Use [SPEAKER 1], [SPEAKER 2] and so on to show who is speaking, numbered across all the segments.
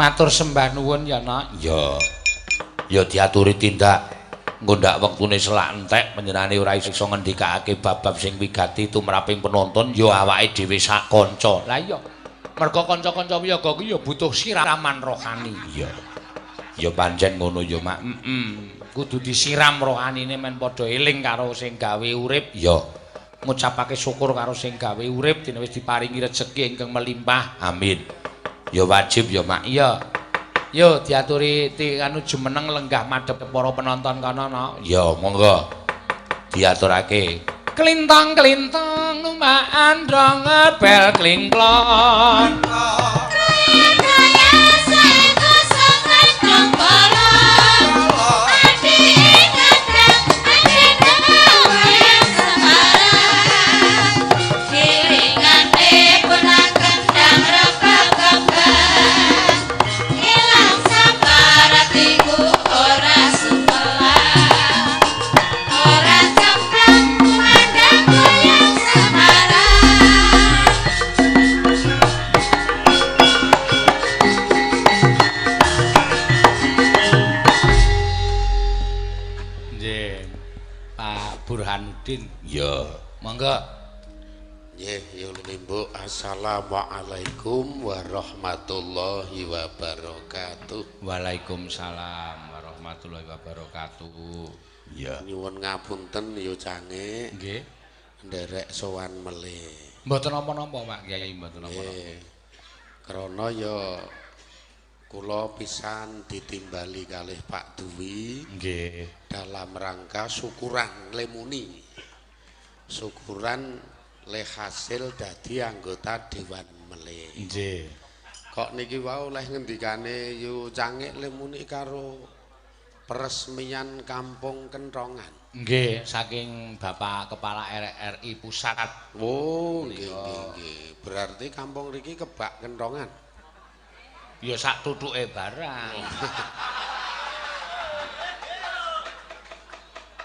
[SPEAKER 1] Matur sembah nuwun ya, Nak. Ya. Ya diaturi tindak nggondak wektune selak entek panjenengane ora iso ngendikake bab-bab sing wigati tumraping penonton ya awake dhewe sak kanca. Lah iya. Mergo kanca-kanca wiyaga kuwi ya butuh siraman rohani. Iya. Ya pancen ngono ya, Mak. Heeh. Kudu disiram rohanine men padha eling karo sing gawe urip. Ya. Ngucapake syukur karo sing gawe urip dene wis diparingi rejeki ingkang melimpah. Amin. Ya wajib ya, Mak. Iya. Yo diaturi anu jumeneng lenggah madhep para penonton kono, no. Ya, monggo. Diaturake. Klintong-klintong numpak androng bel klingklong. Ya, monggo.
[SPEAKER 2] Nggih, ya limbuk. Assalamualaikum warahmatullahi wabarakatuh.
[SPEAKER 1] Waalaikumsalam warahmatullahi wabarakatuh. Ya.
[SPEAKER 2] Nyuwun ngapunten ya cange.
[SPEAKER 1] Nggih.
[SPEAKER 2] Nderek sowan melih.
[SPEAKER 1] Mboten napa-napa, Pak Kyai, mboten napa-napa.
[SPEAKER 2] Krana ya kula pisan ditimbali kalih Pak Dwi.
[SPEAKER 1] Nggih.
[SPEAKER 2] Dalam rangka syukuran lemuni. Syukuran le hasil dadi anggota Dewan Melih.
[SPEAKER 1] Nggih.
[SPEAKER 2] Kok niki wau oleh ngendikane yu cangik lemuni karo peresmian Kampung Kentongan.
[SPEAKER 1] Nggih, saking Bapak Kepala RRI Pusat.
[SPEAKER 2] Oh, nggih nggih nggih. Berarti kampung riki kebak kentongan.
[SPEAKER 1] Ya sak tutuke barang.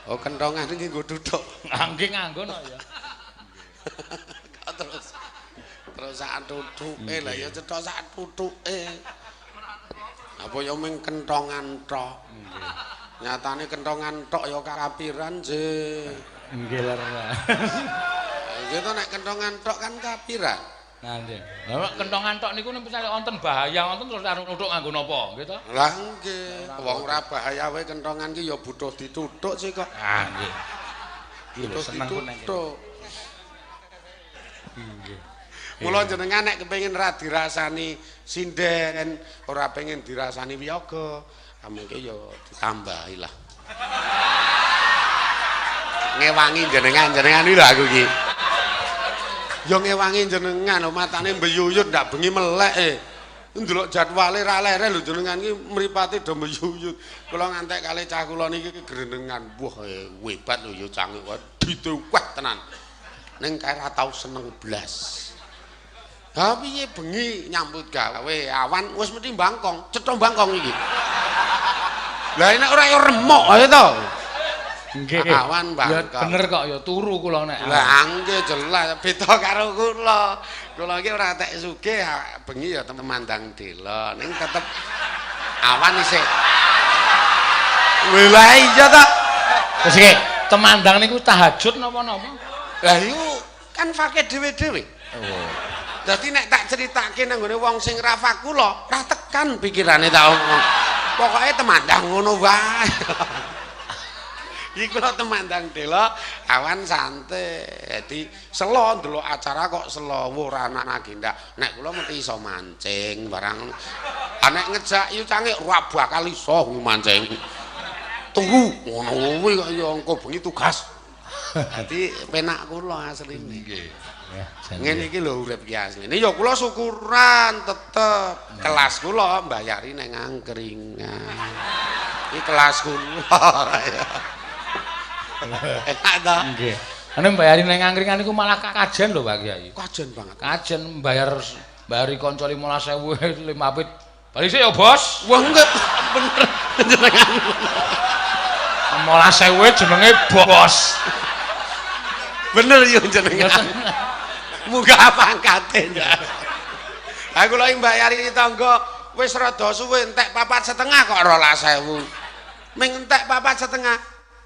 [SPEAKER 2] Oh, kentongan iki nggo tutuk.
[SPEAKER 1] Nggih nganggo no ya.
[SPEAKER 2] Kok terus terus sak tutuke lah ya cetha sak tutuke. Apa ya mung kentongan tok.
[SPEAKER 1] Nggih.
[SPEAKER 2] Nyatane kentongan tok ya kapiran sih.
[SPEAKER 1] Nggih ler.
[SPEAKER 2] Nggih to nek kentongan tok kan kapiran.
[SPEAKER 1] Nah nggih. Lah kentongan tok niku nek misale wonten bahaya wonten terus arep nuthuk nganggo napa nggih to?
[SPEAKER 2] Lah nggih, wong ora bahaya wae kentongan ki ya butuh dituthuk sih kok.
[SPEAKER 1] Ah nggih. Iki lho seneng ku nek. Nggih.
[SPEAKER 2] Mula jenengan nek kepengin ra dirasani sinden, ora pengen dirasani wiyaga, mungkin ya ditambahi lah. Ngewangi jenengan, jenengan iki lho aku iki. Ya ngewangi jenengan, matane mbeyuyut ndak bengi melek e. Ndelok jadwale ra lere lho jenengan iki mripate do mbeyuyut. Kula ngantek kalih cah kula niki grenengan. Wah, hebat lho ya cangik dite wah tenan. Ning kae ra tau seneng blas. Ha piye bengi nyambut gawe awan wis mesti bangkong, cetha bangkong iki. Lah nek ora ya remuk ae to.
[SPEAKER 1] Nggih.
[SPEAKER 2] Awan bangkong.
[SPEAKER 1] Ya bener kok ya turu kula nek.
[SPEAKER 2] Lah nggih jelas beda karo kula. Kula iki ora tek sugih bengi ya temandang dela ning tetep awan isih. Lah iya ta.
[SPEAKER 1] Terus iki temandang niku tahajud napa-napa?
[SPEAKER 2] Lah iku kan fake dhewe-dhewe.
[SPEAKER 1] Oh.
[SPEAKER 2] Dadi nek tak critake nang nggone wong sing ra fakula, ra tekan pikirane tak omong. Pokoke temandang ngono wae. Iki kula temandang dela awan santai. Dadi selo ndelok acara kok selo ora ana agenda. Nek kula mesti iso mancing barang. Ha nek ngejak yu cangik ora bakal iso mancing. Turu ngono kuwi kok ya engko bengi tugas. Dadi penak kula asline.
[SPEAKER 1] Nggih.
[SPEAKER 2] Ngene iki lho urip ki asline. Ya kula syukuran tetep. Kelas kula mbayari nang angkringan. Iki kelas kula. Enak ta?
[SPEAKER 1] Nggih. Ane mbayari nang angkringan niku malah kajen lho Pak Kyai.
[SPEAKER 2] Kajen banget.
[SPEAKER 1] Kajen bayar bayari kanca 15.000 5 pit. Bali sik ya, Bos.
[SPEAKER 2] Wah enggak bener jenengan.
[SPEAKER 1] 15.000 jenenge bos.
[SPEAKER 2] Bener yo jenengan. Munggah pangkate. Aku lho mbayari tangga Wis rada suwe entek 4,5 kok 12.000. Ming entek 4,5.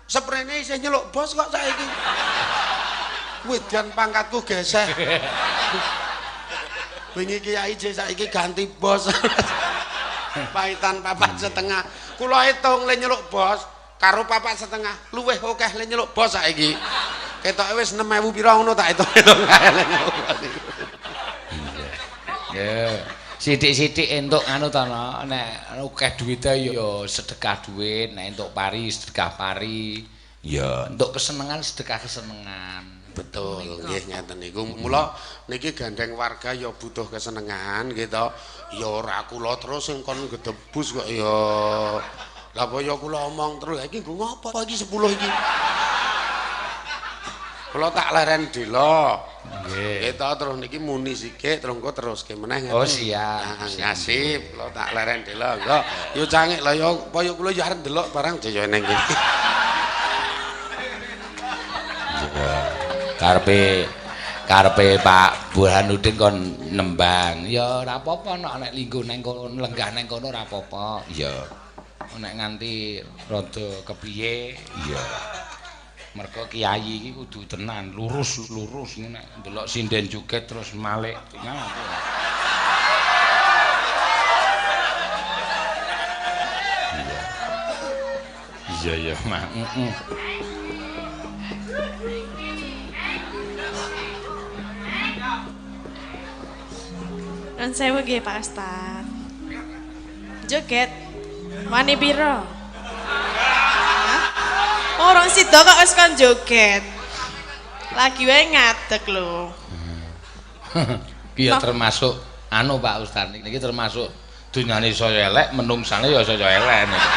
[SPEAKER 2] Seprene isih nyeluk bos kok saiki. Wedan pangkatku geseh. Wingi kiai je saiki ganti bos. Paitan 4,5. Kula hitung le nyeluk bos karo 4,5 luwih akeh le nyeluk bos saiki. Ketoke wis 6.000 pira ngono tak hitung-hitung kae le nyeluk bos iku.
[SPEAKER 1] Ya. Sithik-sithik entuk anu to no, nek akeh duwite ya sedekah duit, nek entuk pari sedekah pari. Ya, entuk kesenengan sedekah kesenengan.
[SPEAKER 2] Betul, nggih ngeten niku. Mula niki gandeng warga ya butuh kesenengan nggih to. Ya ora kula terus sing kon gedebus kok ya. Lah apa ya kula omong terus iki nggo ngopo iki 10 iki. Kula tak leren delo.
[SPEAKER 1] Nggih.
[SPEAKER 2] Nggih to terus niki muni sithik terus engko teruske meneh ngeten.
[SPEAKER 1] Oh siap.
[SPEAKER 2] Nah, sip, kula tak leren delo. Engko yo cangik lah ya apa ya kula ya arep ndelok barang jaya ning kene.
[SPEAKER 1] Karepe Pak Burhanuddin kon nembang. Ya ora apa-apa nek lingguh nang kono lenggah nang kono ora apa-apa. Iya. Nek nganti rada kepiye? Iya. Mergo kiai iki kudu tenan, lurus-lurus nek ndelok sinden joget terus malik. Iya. Iya ya, Mak. Heeh.
[SPEAKER 3] Nuwun sewu nggih Pak Ustaz. Joget. Wani piro? Orang sida kok wis kon joget. Lagi wae ngadeg lho.
[SPEAKER 1] Ki ya termasuk anu Pak Ustaz niki termasuk dunyane saya elek, menungsane ya saya elek niki.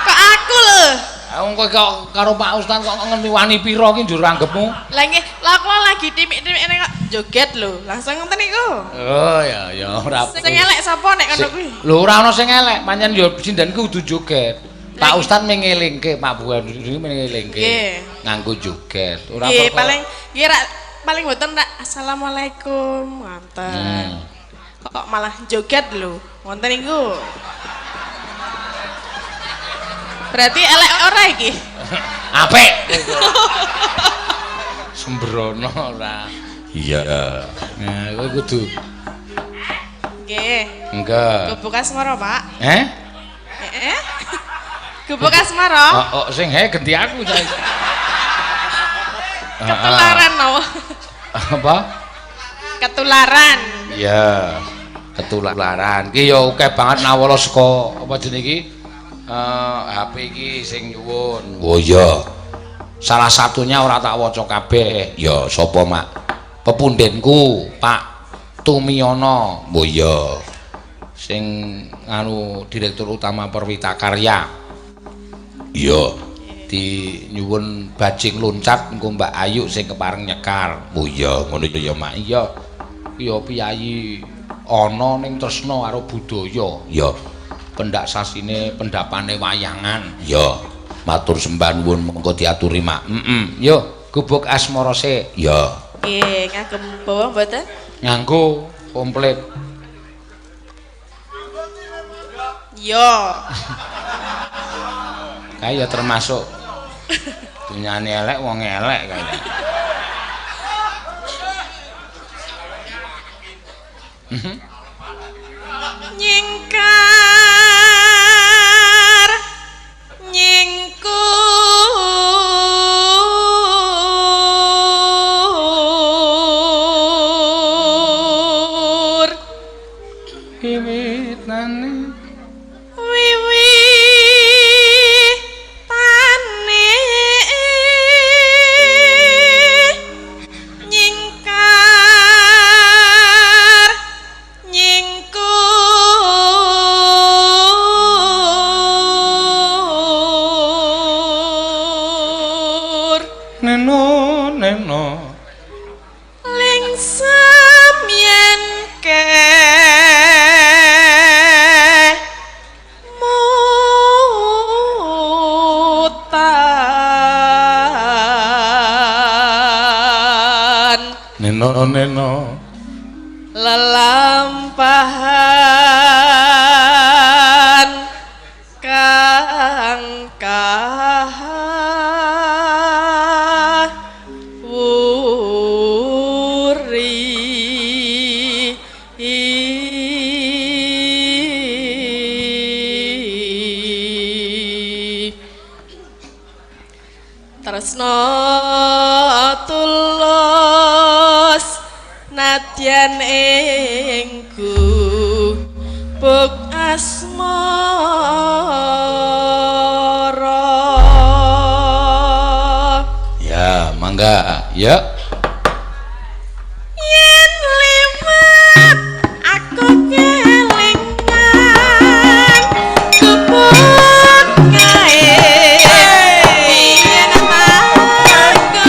[SPEAKER 3] Kok aku lho?
[SPEAKER 1] Ha wong kowe kok karo Pak Ustaz kok ngerti wani piro ki njur anggepmu?
[SPEAKER 3] Lah nggih, lah kula lagi timik-timik kok joget lho. Langsung ngoten niku.
[SPEAKER 1] Oh ya ya ora.
[SPEAKER 3] Sing elek sapa nek ngono kuwi?
[SPEAKER 1] Lho ora ana sing elek, pancen ya sinden ku kudu joget. Pak Ustaz mengelingke, Pak Burhanuddin mengelingke. Nganggo joget. Ora
[SPEAKER 3] nggih, paling nggih rak paling mboten rak assalamualaikum ngoten. Kok malah joget lho. Ngoten niku. Berarti elek ora iki?
[SPEAKER 1] Apik. Sembrono ora. Iya. Nah, kowe kudu.
[SPEAKER 3] Nggih.
[SPEAKER 1] Enggak.
[SPEAKER 3] Gubuk Asmara, Pak.
[SPEAKER 1] Eh?
[SPEAKER 3] Heeh. Gubuk Asmara.
[SPEAKER 1] Oh, oh sing he ganti aku saiki.
[SPEAKER 3] Ketularan no.
[SPEAKER 1] Apa?
[SPEAKER 3] Ketularan.
[SPEAKER 1] Iya. Ketularan. Ki ya akeh banget nawala saka apa jenenge iki? HP iki sing nyuwun. Oh iya. Salah satunya ora tak waca kabeh. Ya sapa, Mak? Pepundenku, Pak Tumiono. Oh iya. Sing anu direktur utama Perwita Karya. Iya. Di nyuwun bajing loncat engko Mbak Ayu sing kepareng nyekar. Oh iya, ngono ya, Mak. Iya. Ya piyayi ana ning tresna karo budaya. Iya. Pendak sasine pendapane wayangan. Ya, matur sembah nuwun monggo diaturi, Mak. Heeh. Yo, gubuk asmara sik. Ya.
[SPEAKER 3] Nggih, ngagem bawa mboten?
[SPEAKER 1] Nganggo komplit.
[SPEAKER 3] Yo.
[SPEAKER 1] Kae ya termasuk dunyane elek wong elek kae.
[SPEAKER 3] Nyingkar nyingkur
[SPEAKER 1] wiwitane
[SPEAKER 3] wiwitane nyingkar nyingkur
[SPEAKER 1] neno neno
[SPEAKER 3] lingsem yen ke mutan
[SPEAKER 1] neno neno
[SPEAKER 3] lelampahan Tulus nadyan ing gubuk asmara.
[SPEAKER 1] Ya, mangga. Ya.
[SPEAKER 3] Yen liwat aku kelingan gubuk kae yen aku leren pengen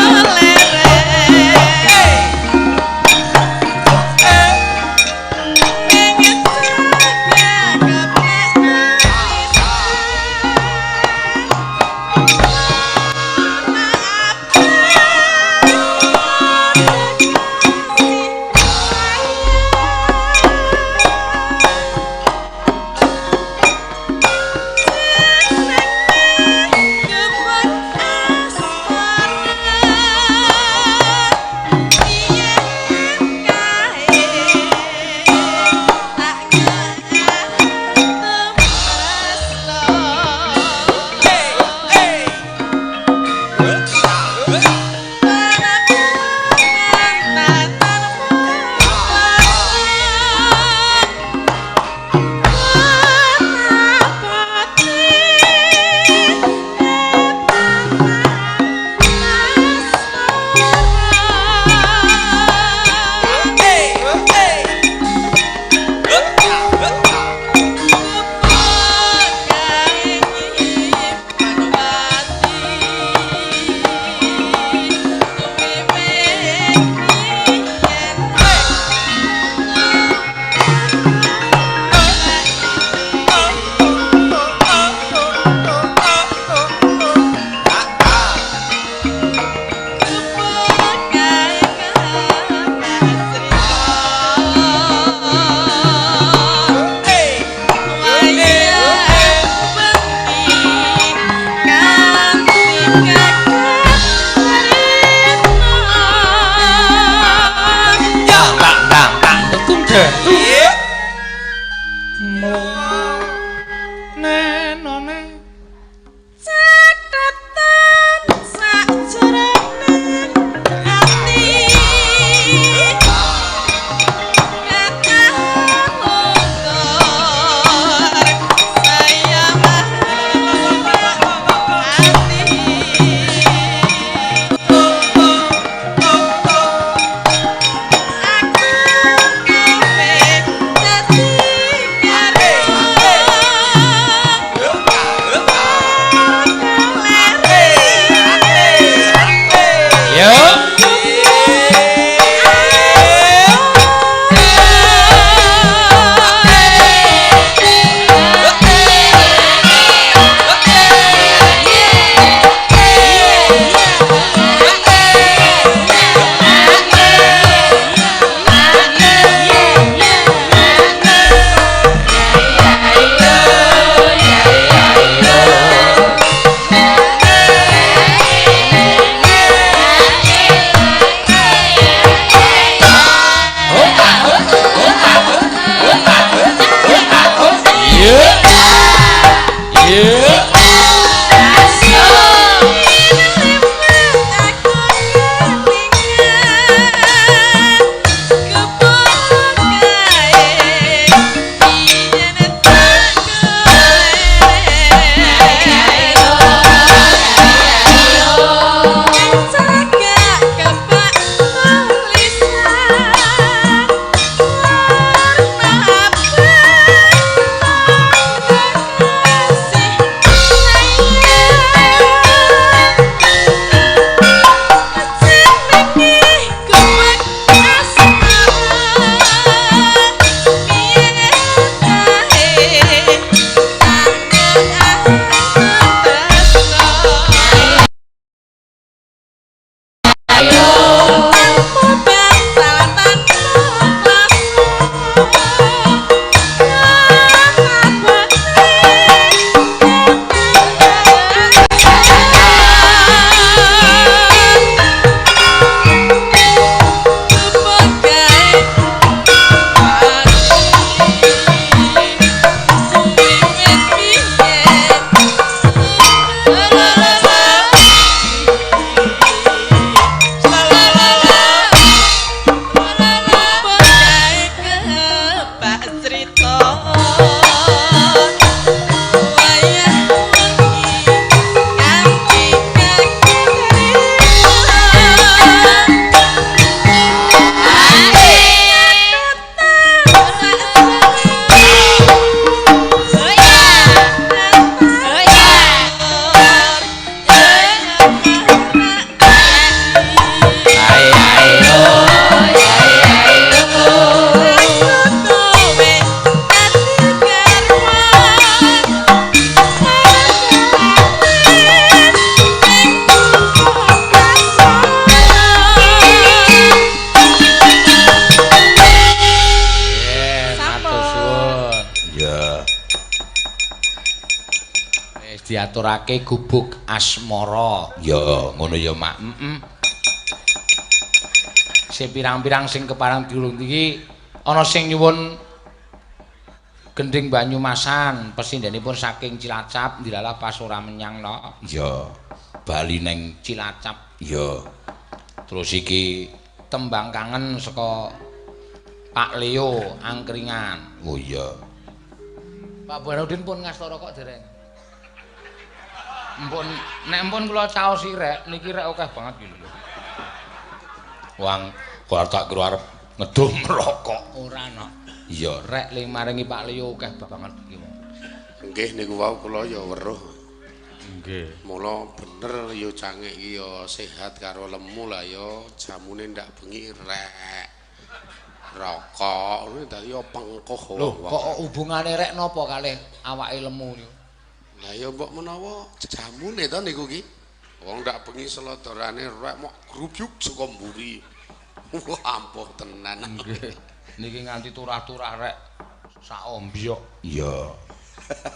[SPEAKER 1] Diaturake gubuk asmara. Ya, ngono ya, Mak. Heeh. Sing pirang-pirang sing keparang diurung iki ana sing nyuwun gending Banyumasan, pesindenipun saking Cilacap, ndilalah pas ora menyang no. Ya, bali neng Cilacap. Ya. Terus iki tembang kangen saka Pak Leo Angkringan. Oh iya. Pak Burhanuddin pun ngasta rokok dereng? Empun, nek empun kula caosi rek, niki rek akeh banget iki lho. Wong kok tak kira arep ngedum rokok ora no. Iya, rek ling maringi Pak Leo akeh banget iki.
[SPEAKER 2] Nggih niku wau kula ya weruh.
[SPEAKER 1] Nggih.
[SPEAKER 2] Mula bener ya cangik iki ya sehat karo lemu lah ya, jamune ndak bengi rek. Rokok ngono dadi ya pengkuh.
[SPEAKER 1] Lho, kok hubungane rek napa kalih awake lemu niku?
[SPEAKER 2] Lah ya mbok menawa jamune to niku ki. Wong ndak bengi selodorane rek mok grubyuk saka mburi. Wah, ampuh tenan.
[SPEAKER 1] Nggih. Niki nganti turah-turah rek sak ombyok. Iya.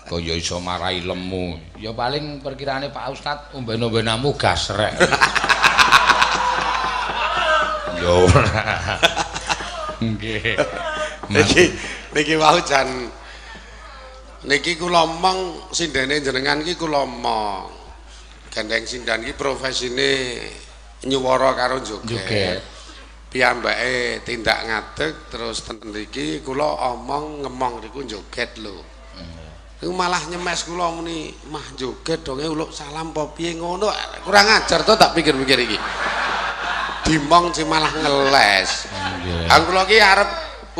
[SPEAKER 1] Kaya iso marai lemu. Ya paling perkirane Pak Ustad omben-ombenamu gas rek. Ya ora. Nggih.
[SPEAKER 2] Niki wau jan niki kula omong sindene jenengan iki kula omong. Gandeng sindan iki profesine nyuwara karo joget. Piyambake tindak ngadeg terus ten mriki kula omong ngemong niku joget lho. Niku malah nyemes kula muni mah joget donge uluk salam apa piye ngono. Kurang ajar to tak pikir-pikir iki. Dimong sing malah ngeles. Aku kula ki arep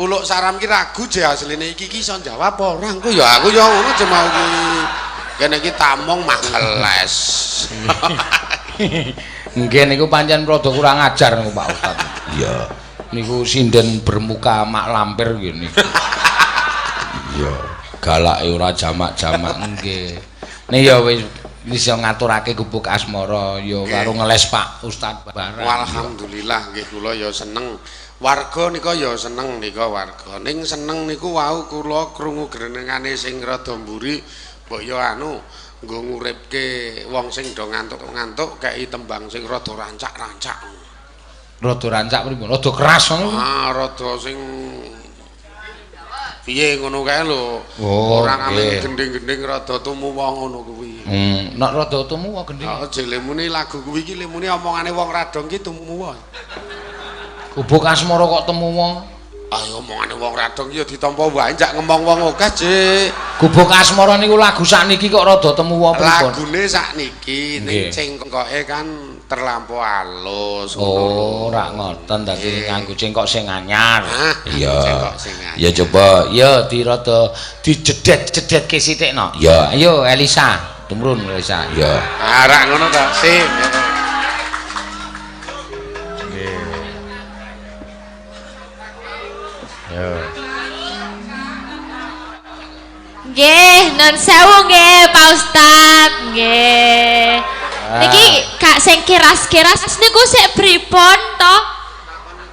[SPEAKER 2] uluk salam ki ragu je asline iki ki iso jawab apa ora engko ya aku ya ngono je mau ki. Kene iki tamong mah ngeles.
[SPEAKER 1] Nggih niku pancen rada kurang ajar niku Pak Ustad. Iya. Niku sinden bermuka mak lampir nggih niku. Iya. Galake ora jamak-jamak nggih. Nih ya wis bisa ngaturake gubuk asmara ya karo ngeles Pak Ustad barang.
[SPEAKER 2] Alhamdulillah nggih kula ya seneng. Warga nika ya seneng nika warga. Ning seneng niku wau kula krungu grenengane sing rada mburi mbok ya anu nggo nguripke wong sing do ngantuk-ngantuk kei tembang sing rada rancak-rancak.
[SPEAKER 1] Rada rancak pripun? Rada keras ngono.
[SPEAKER 2] Ah, rada sing piye ngono kae lho.
[SPEAKER 1] Ora
[SPEAKER 2] amin gending-gending rada tumuwa ngono kuwi.
[SPEAKER 1] Nek rada tumuwa gending.
[SPEAKER 2] Heeh, lemune lagu kuwi iki lemune omongane wong radong ki tumuwa.
[SPEAKER 1] Gubuk asmara kok tumuwa?
[SPEAKER 2] Ayo omongane wong radong ki ya ditampa wae njak ngemong wong akeh, Dik.
[SPEAKER 1] Gubuk asmara niku lagu sakniki kok rada tumuwa pripun?
[SPEAKER 2] Lagune sakniki ning cengkoke kan terlampau halus.
[SPEAKER 1] Oh, ora ngoten dadi nganggo cengkok sing anyar. Iya.
[SPEAKER 2] Cengkok sing anyar.
[SPEAKER 1] Ya coba, ya dirada dijedet-jedetke sithik no. Ya, ayo Elisa, tumrun Elisa. Ya.
[SPEAKER 2] Arak ngono ta, sip.
[SPEAKER 1] Nggih. Yo.
[SPEAKER 4] Nggih, nun sewu nggih Pak Ustad. Nggih. Niki kak sing keras-keras niku sik pripun to?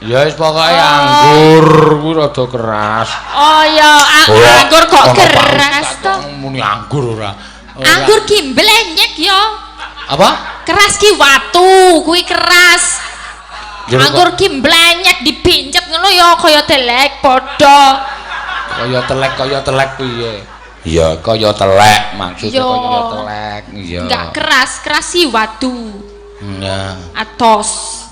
[SPEAKER 1] Ya wis pokoke anggur kuwi rada keras.
[SPEAKER 4] Oh ya, anggur kok keras to?
[SPEAKER 1] Muni anggur ora.
[SPEAKER 4] Anggur ki mblenyek ya.
[SPEAKER 1] Apa?
[SPEAKER 4] Keras ki watu, kuwi keras. Anggur ki mblenyek dipincet ngono ya kaya telek padha.
[SPEAKER 1] Kaya telek piye? Iya, kaya telek maksudnya kaya telek. Iya.
[SPEAKER 4] Enggak keras, keras si watu.
[SPEAKER 1] Nah.
[SPEAKER 4] Atos.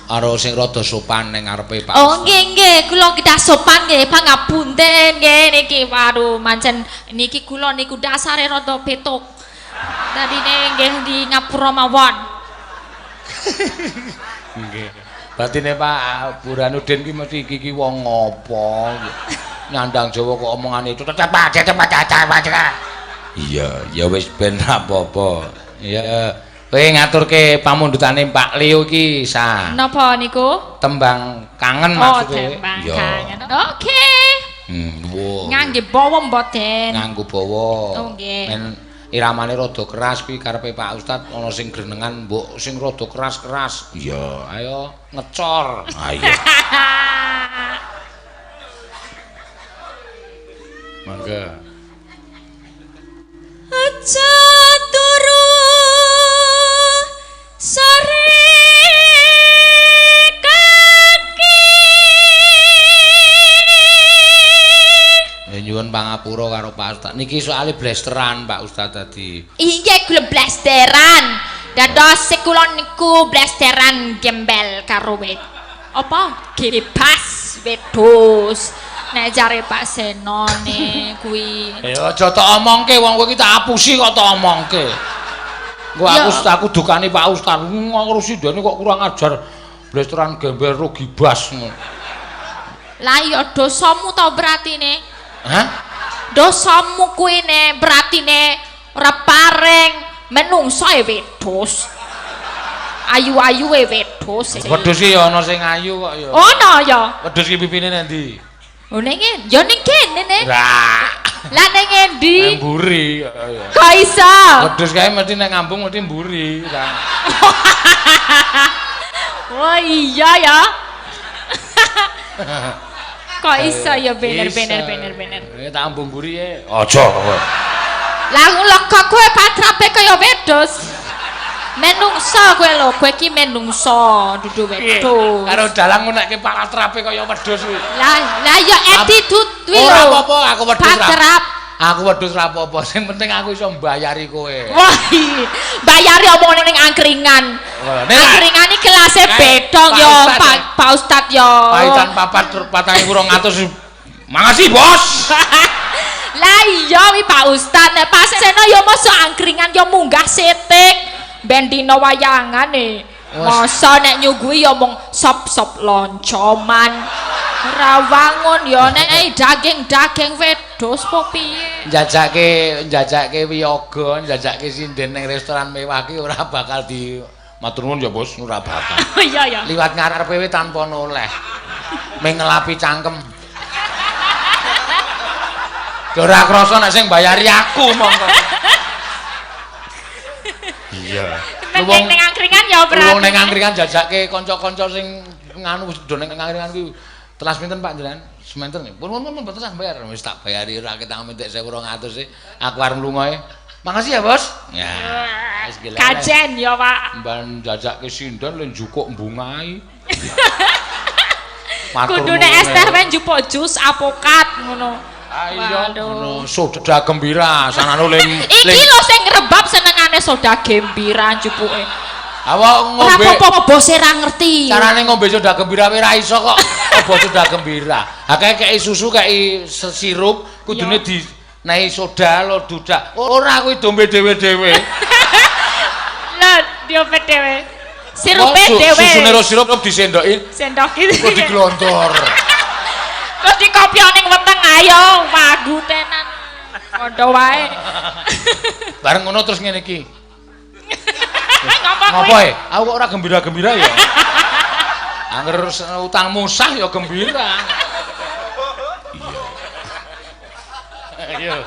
[SPEAKER 1] Karo sing rada sopan ning ngarepe Pak.
[SPEAKER 4] Oh nggih nggih, kula kita sopan nggih, pangapunten nggih niki. Waduh, mancen niki kula niku dasare rada petuk. Dadine nggih di ngapura mawon.
[SPEAKER 1] Nggih. Batine Pak Burhanuddin ki mesti iki wong ngopo? Nyandang Jawa kok omongane itu cepat. Iya, ya wis ben apa-apa. Iya. Kowe ngaturke pamundhutane Pak Leo iki, Sa.
[SPEAKER 4] Napa niku?
[SPEAKER 1] Tembang kangen maksudnya.
[SPEAKER 4] Oh, tembang kangen. Oke. Ngangge bawa mboten?
[SPEAKER 1] Nganggo bawa.
[SPEAKER 4] Oh nggih.
[SPEAKER 1] Men iramane rada keras kuwi karepe Pak Ustad ana sing grenengan mbok sing rada keras-keras. Iya, ayo ngecor. Ayo. Mangga.
[SPEAKER 4] Aja Aja turu sore kaki.
[SPEAKER 1] Nyuwun pangapura karo Pak Ustaz. Niki soalé blesteran Pak Ustaz tadi.
[SPEAKER 4] Iya kula blesteran. Dados kula niku blesteran gembel karo wit. Apa? Gibas wedhus. Nek jare Pak Seno ne kuwi.
[SPEAKER 1] Ya aja tok omongke wong kowe iki tak apusi kok tok omongke. Engko aku dukani Pak Ustaz. Ngurusi dene kok kurang ajar. Blesteran gembel ro gibas ngono.
[SPEAKER 4] Lah iya dosamu to beratine.
[SPEAKER 1] Hah?
[SPEAKER 4] Dosamu kuwi ne beratine ora paring menungso e wedhus. Ayu-ayu e wedhus.
[SPEAKER 1] Wedhus ki ya ana sing ayu kok ya.
[SPEAKER 4] Ono ya.
[SPEAKER 1] Wedhus ki pipine nang ndi?
[SPEAKER 4] Oh ning ya ning kene ne.
[SPEAKER 1] Lah.
[SPEAKER 4] Lah ning endi?
[SPEAKER 1] Nang mburi.
[SPEAKER 4] Kok iso?
[SPEAKER 1] Wedhus kae mesti nek ngambung mesti mburi.
[SPEAKER 4] Oh iya ya. Kok iso ya bener.
[SPEAKER 1] Tak ambung mburi e. Aja kowe.
[SPEAKER 4] Lah lega kowe patrape kaya wedhus. Menungso kowe lho, kowe iki menungso dudu wedhus.
[SPEAKER 1] Karo dalang ngunekke patrape kaya wedhus kuwi.
[SPEAKER 4] Lah ya attitude kuwi lho.
[SPEAKER 1] Ora apa-apa aku wedhus.
[SPEAKER 4] Patrap.
[SPEAKER 1] Aku wedhus ra apa-apa, sing penting aku iso mbayari kowe.
[SPEAKER 4] Wah, bayari omongane ning angkringan. Angkringan iki kelase bedong ya, Pak Ustad ya.
[SPEAKER 1] Pahitan 4 4.200. Makasih, Bos.
[SPEAKER 4] Lah iya wi Pak Ustad, nek Pak Seno ya mosok angkringan ya munggah setik. Ben dina wayangane. Masa nek nyuguhi ya mung sop-sop loncoman. Ora wangun ya nek daging-daging wedhus po piye.
[SPEAKER 1] Njajake wiyaga, njajake sinden ning restoran mewah ki ora bakal di matur nuwun ya Bos, ora bakal.
[SPEAKER 4] Iya ya.
[SPEAKER 1] Liwat ngarepe we tanpa noleh. Ming ngelapi cangkem. Ora krasa nek sing bayari aku mongko. Iya.
[SPEAKER 4] Wong ning angkringan ya berarti.
[SPEAKER 1] Wong ning angkringan jajake kanca-kanca sing nganu do ning angkringan kuwi. Telas pinten Pak jenengan? Sementen. Pun mboten sah bayar. Wis tak bayari ora ketang mentek 1.200 e. Aku arep lunga e. Makasih ya, Bos. Ya. Wis gila.
[SPEAKER 4] Kajen ya, Pak.
[SPEAKER 1] Mban jajake sinden le njukuk bungai.
[SPEAKER 4] Kudune es teh wae njupuk jus apokat ngono.
[SPEAKER 1] Ayo ngono soda gembira sanane le
[SPEAKER 4] iki lho sing ngrebab senengane soda gembira njupuke.
[SPEAKER 1] Awak ngombe
[SPEAKER 4] ora apa-apa bose ra ngerti.
[SPEAKER 1] Carane ngombe soda gembira wae ra iso kok. Apa soda gembira? Ha kei susu kei sirup kudune dinehi soda lho dudak. Ora kuwi dombe dhewe-dhewe.
[SPEAKER 4] Lho diombe dhewe. Sirupe dhewe.
[SPEAKER 1] Susune ro sirup disendoki.
[SPEAKER 4] Sendoki.
[SPEAKER 1] Kok diglontor.
[SPEAKER 4] Terus dikopiok ning weteng ayo wagu tenan. Padha wae.
[SPEAKER 1] Bareng ngono terus ngene iki.
[SPEAKER 4] Ngopo
[SPEAKER 1] Ngopo e? Aku kok ora gembira-gembira ya. Angger utangmu sah ya gembira. Iya. Ayo.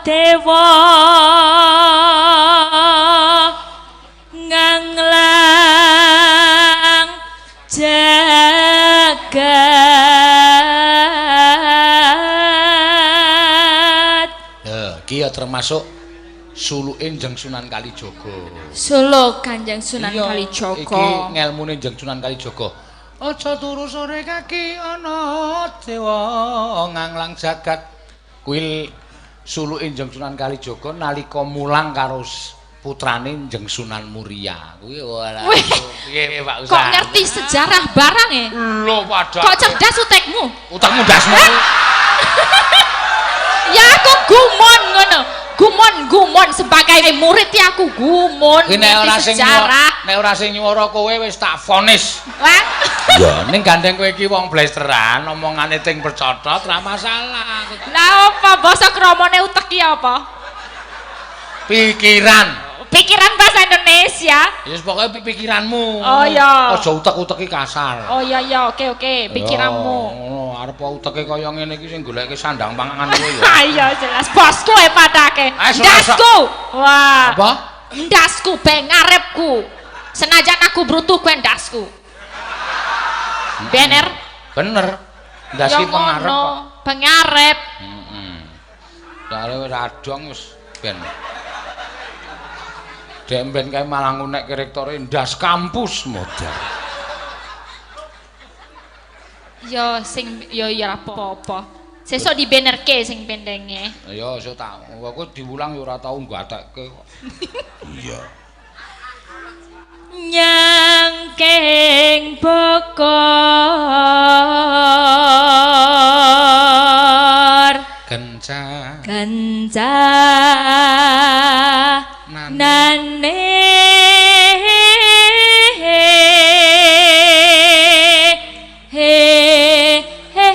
[SPEAKER 4] Dewa nganglang jagat.
[SPEAKER 1] Ya, iki ya termasuk suluke Kanjeng Sunan Kalijaga.
[SPEAKER 4] Suluk Kanjeng Sunan Kalijaga.
[SPEAKER 1] Iki ngelmune Kanjeng Sunan Kalijaga. Aja turu sore kaki ana dewa nganglang jagat. Kuwi suluke Kanjeng Sunan Kalijaga nalika mulang karo putrane Kanjeng Sunan Muria. Kuwi ora piye Pak Ustaz.
[SPEAKER 4] Kok ngerti sejarah barang e?
[SPEAKER 1] Lho padha.
[SPEAKER 4] Kok cerdas utekmu?
[SPEAKER 1] Utekmu ndasmu.
[SPEAKER 4] Ya aku gumun ngono. Gumun-gumun sebagai murid ya aku gumun.
[SPEAKER 1] Nek ora sing nek ora sing nyuwara kowe wis tak vonis.
[SPEAKER 4] Wah.
[SPEAKER 1] Ya ning gandeng kowe iki wong blesteran omongane ting percotot ra masalah.
[SPEAKER 4] Lah apa basa kramane utek ki apa?
[SPEAKER 1] Pikiran.
[SPEAKER 4] Pikiran bahasa Indonesia.
[SPEAKER 1] Ya wis pokoke pikiranmu.
[SPEAKER 4] Oh iya.
[SPEAKER 1] Aja utek-uteki kasar.
[SPEAKER 4] Oh iya iya, oke oke, pikiranmu.
[SPEAKER 1] Ngono, arep uteke kaya ngene iki sing goleke sandang pangan kowe ya.
[SPEAKER 4] Iya jelas, bosku e padake. Ndasku. Wah.
[SPEAKER 1] Apa?
[SPEAKER 4] Ndasku ben ngarepku. Senajan aku brutuh kowe ndasku. Bener?
[SPEAKER 1] Bener. Ndas ki pengarep kok.
[SPEAKER 4] Pengarep.
[SPEAKER 1] Heeh. Soale wis adong wis ben. Dek ben kae malah ngunekke rektore ndas kampus modal.
[SPEAKER 4] Yo sing yo ya apa-apa. Sesuk dibenerke sing pendenge.
[SPEAKER 1] Ya iso tak. Aku diwulang ya ora tau nggatekke kok. Iya.
[SPEAKER 4] Nyangking Bogor
[SPEAKER 1] kenca
[SPEAKER 4] kenca nane he he he he.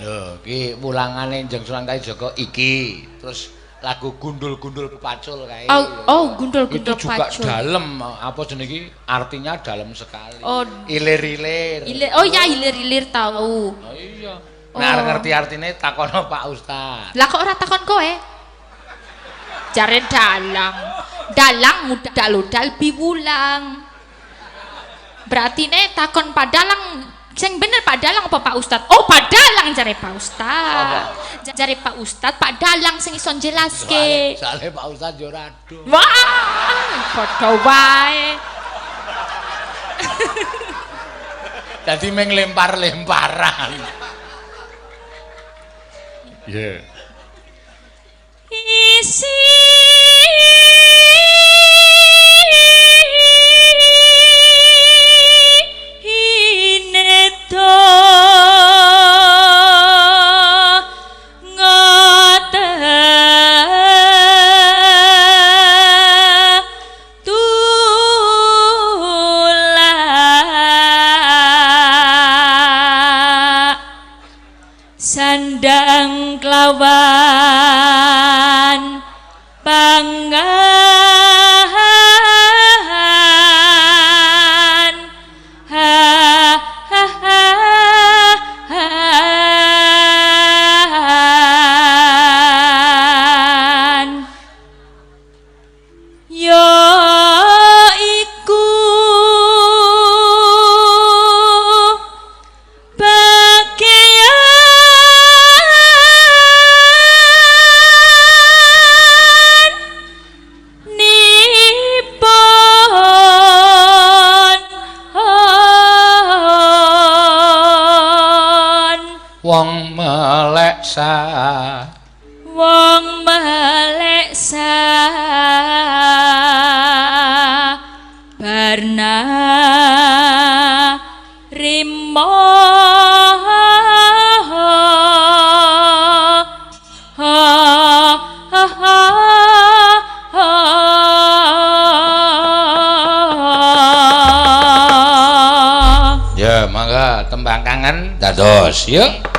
[SPEAKER 1] Lho, iki wulangane Njeng Sunan Kalijaga iki. Terus lagu gundul-gundul pacul kae.
[SPEAKER 4] Oh, oh gundul-gundul
[SPEAKER 1] itu juga
[SPEAKER 4] pacul.
[SPEAKER 1] Dalem, apa jenenge iki? Artinya dalam sekali.
[SPEAKER 4] Oh.
[SPEAKER 1] Ilir-ilir.
[SPEAKER 4] Ilir, oh ya ilir-ilir tahu.
[SPEAKER 1] Oh iya. Nek arep ngerti artine takono Pak Ustaz.
[SPEAKER 4] Lah kok ora takon kowe? Jare dalang. Dalang mudal-udal piwulang. Berarti nek takon Pak Dalang sing bener Pak Dalang apa Pak Ustad? Oh, Pak Dalang jare Pak Ustad. Jare Pak Ustad, Pak Dalang sing iso njelaske.
[SPEAKER 1] Soale Pak Ustad yo ora aduh.
[SPEAKER 4] Wah, padha wae.
[SPEAKER 1] Dadi meng lempar-lemparan. Iya. Yeah.
[SPEAKER 4] Isi sandang kelawan pangan ha ha ha han yo iku bagian nipon
[SPEAKER 1] Wong melek sa
[SPEAKER 4] wong melek sa barna rimo ha ha ha ha.
[SPEAKER 1] Ya, mangga tembang kangen dados yuk.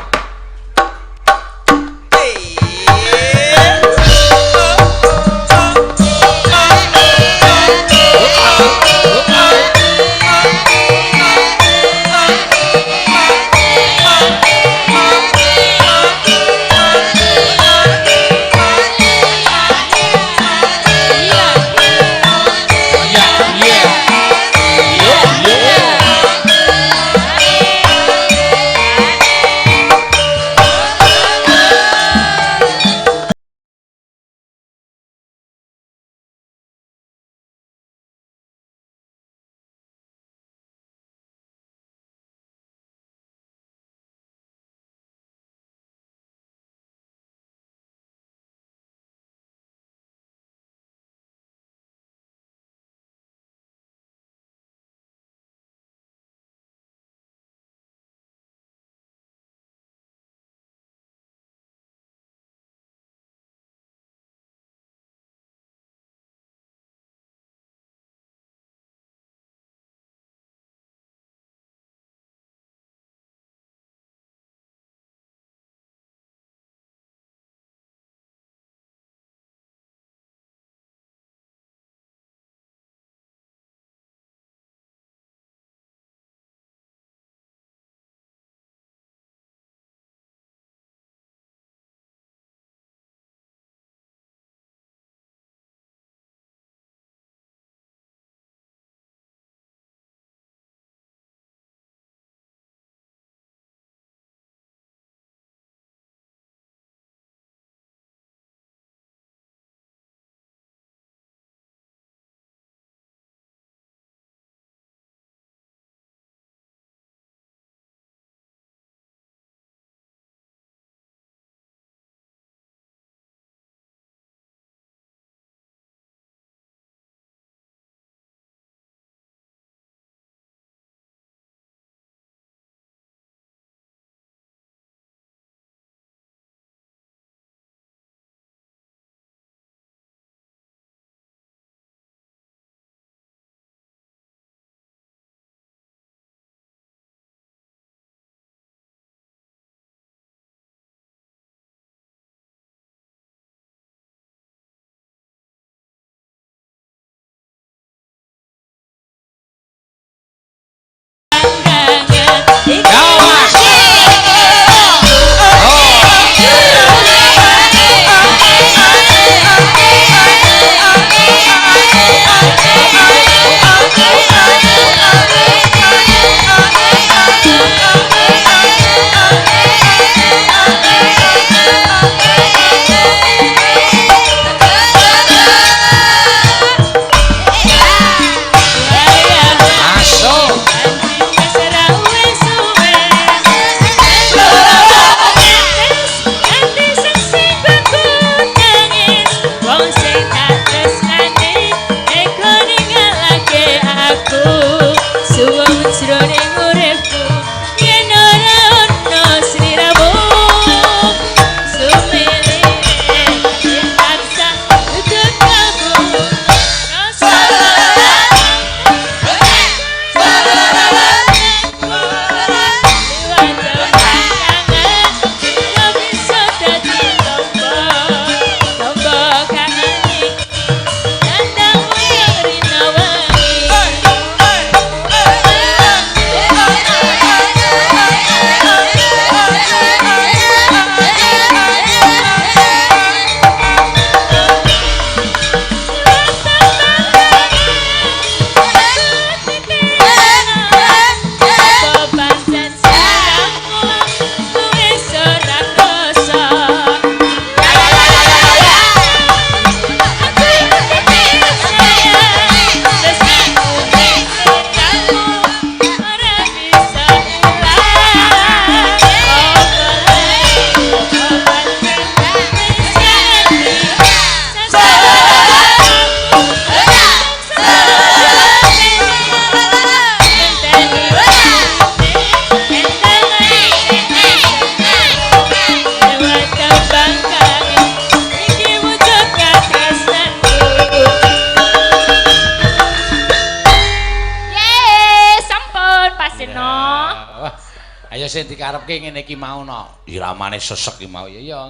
[SPEAKER 1] Ayo sing dikarepke ngene iki mau no. Iramane sesek iki mau. Ya ya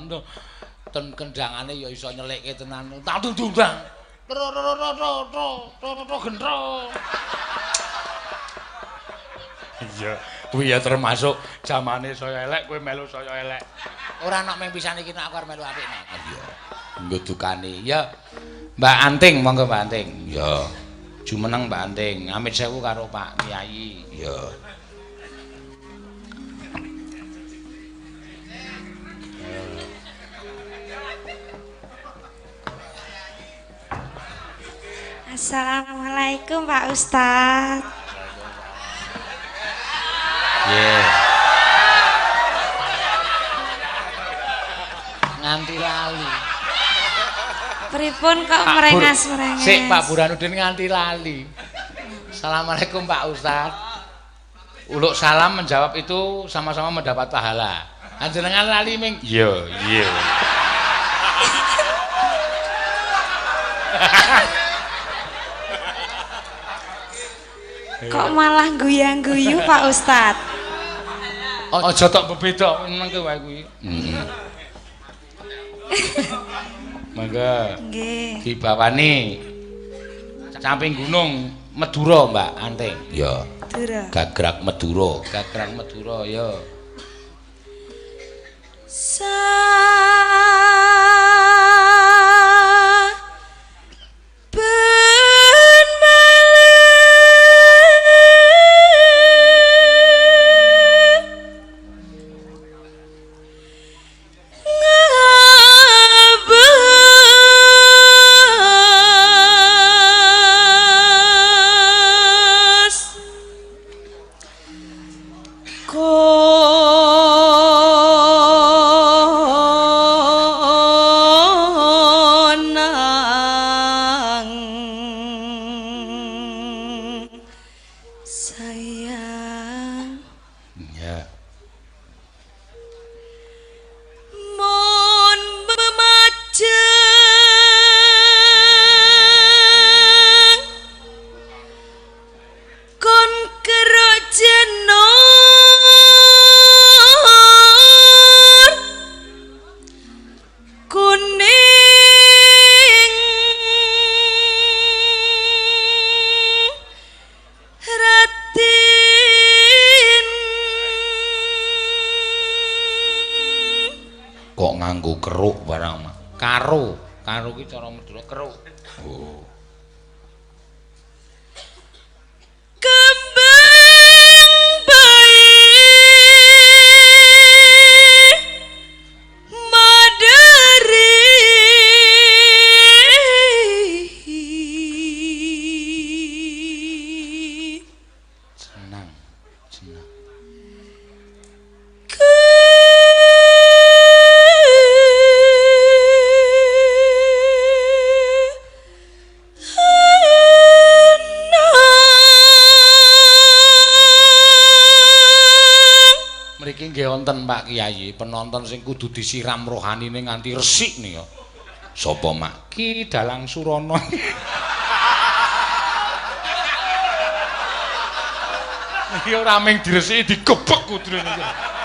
[SPEAKER 1] ten kendangane ya iso nyelikke tenan. Tak tundang. Tro tro tro tro tro tro gendro. Iya, kuwi ya termasuk jamane saya elek kowe melu saya elek. Ora ana mung pisan iki nek aku arep melu apik nek. Iya. Nggo dukane. Ya. Mbak Anting, monggo Mbak Anting. Ya. Jumeneng Mbak Anting, amit sewu karo Pak Kiai. Ya.
[SPEAKER 5] Assalamualaikum Pak Ustadz.
[SPEAKER 1] Yeah. Nganti lali.
[SPEAKER 5] Pripun kok merengas-merenges?
[SPEAKER 1] Sik Pak Burhanuddin nganti lali. Assalamualaikum Pak Ustadz. Uluk salam menjawab itu sama-sama mendapat pahala. Anjenengan lali ming. Iya, iya.
[SPEAKER 5] Kok malah guyang-guyu Pak Ustadz?
[SPEAKER 1] Aja tok bebeda mengke wae kuwi. Heeh. Mangga.
[SPEAKER 5] Nggih.
[SPEAKER 1] Dibawani samping gunung Madura Mbak Anting. Ya.
[SPEAKER 5] Madura.
[SPEAKER 1] Gagrak Madura, Gagrak Madura ya. Kok nganggo keruk barang mah. Karo, karo ki cara Madura keruk. Oh.
[SPEAKER 5] Kembang bayi madari
[SPEAKER 1] senang, senang. Mriki nggih wonten Pak Kiai, penonton sing kudu disiram rohanine nganti resik nih ya. Sapa Mak? Ki Dalang Surana. Iki ora mung diresiki digebek kudune iki.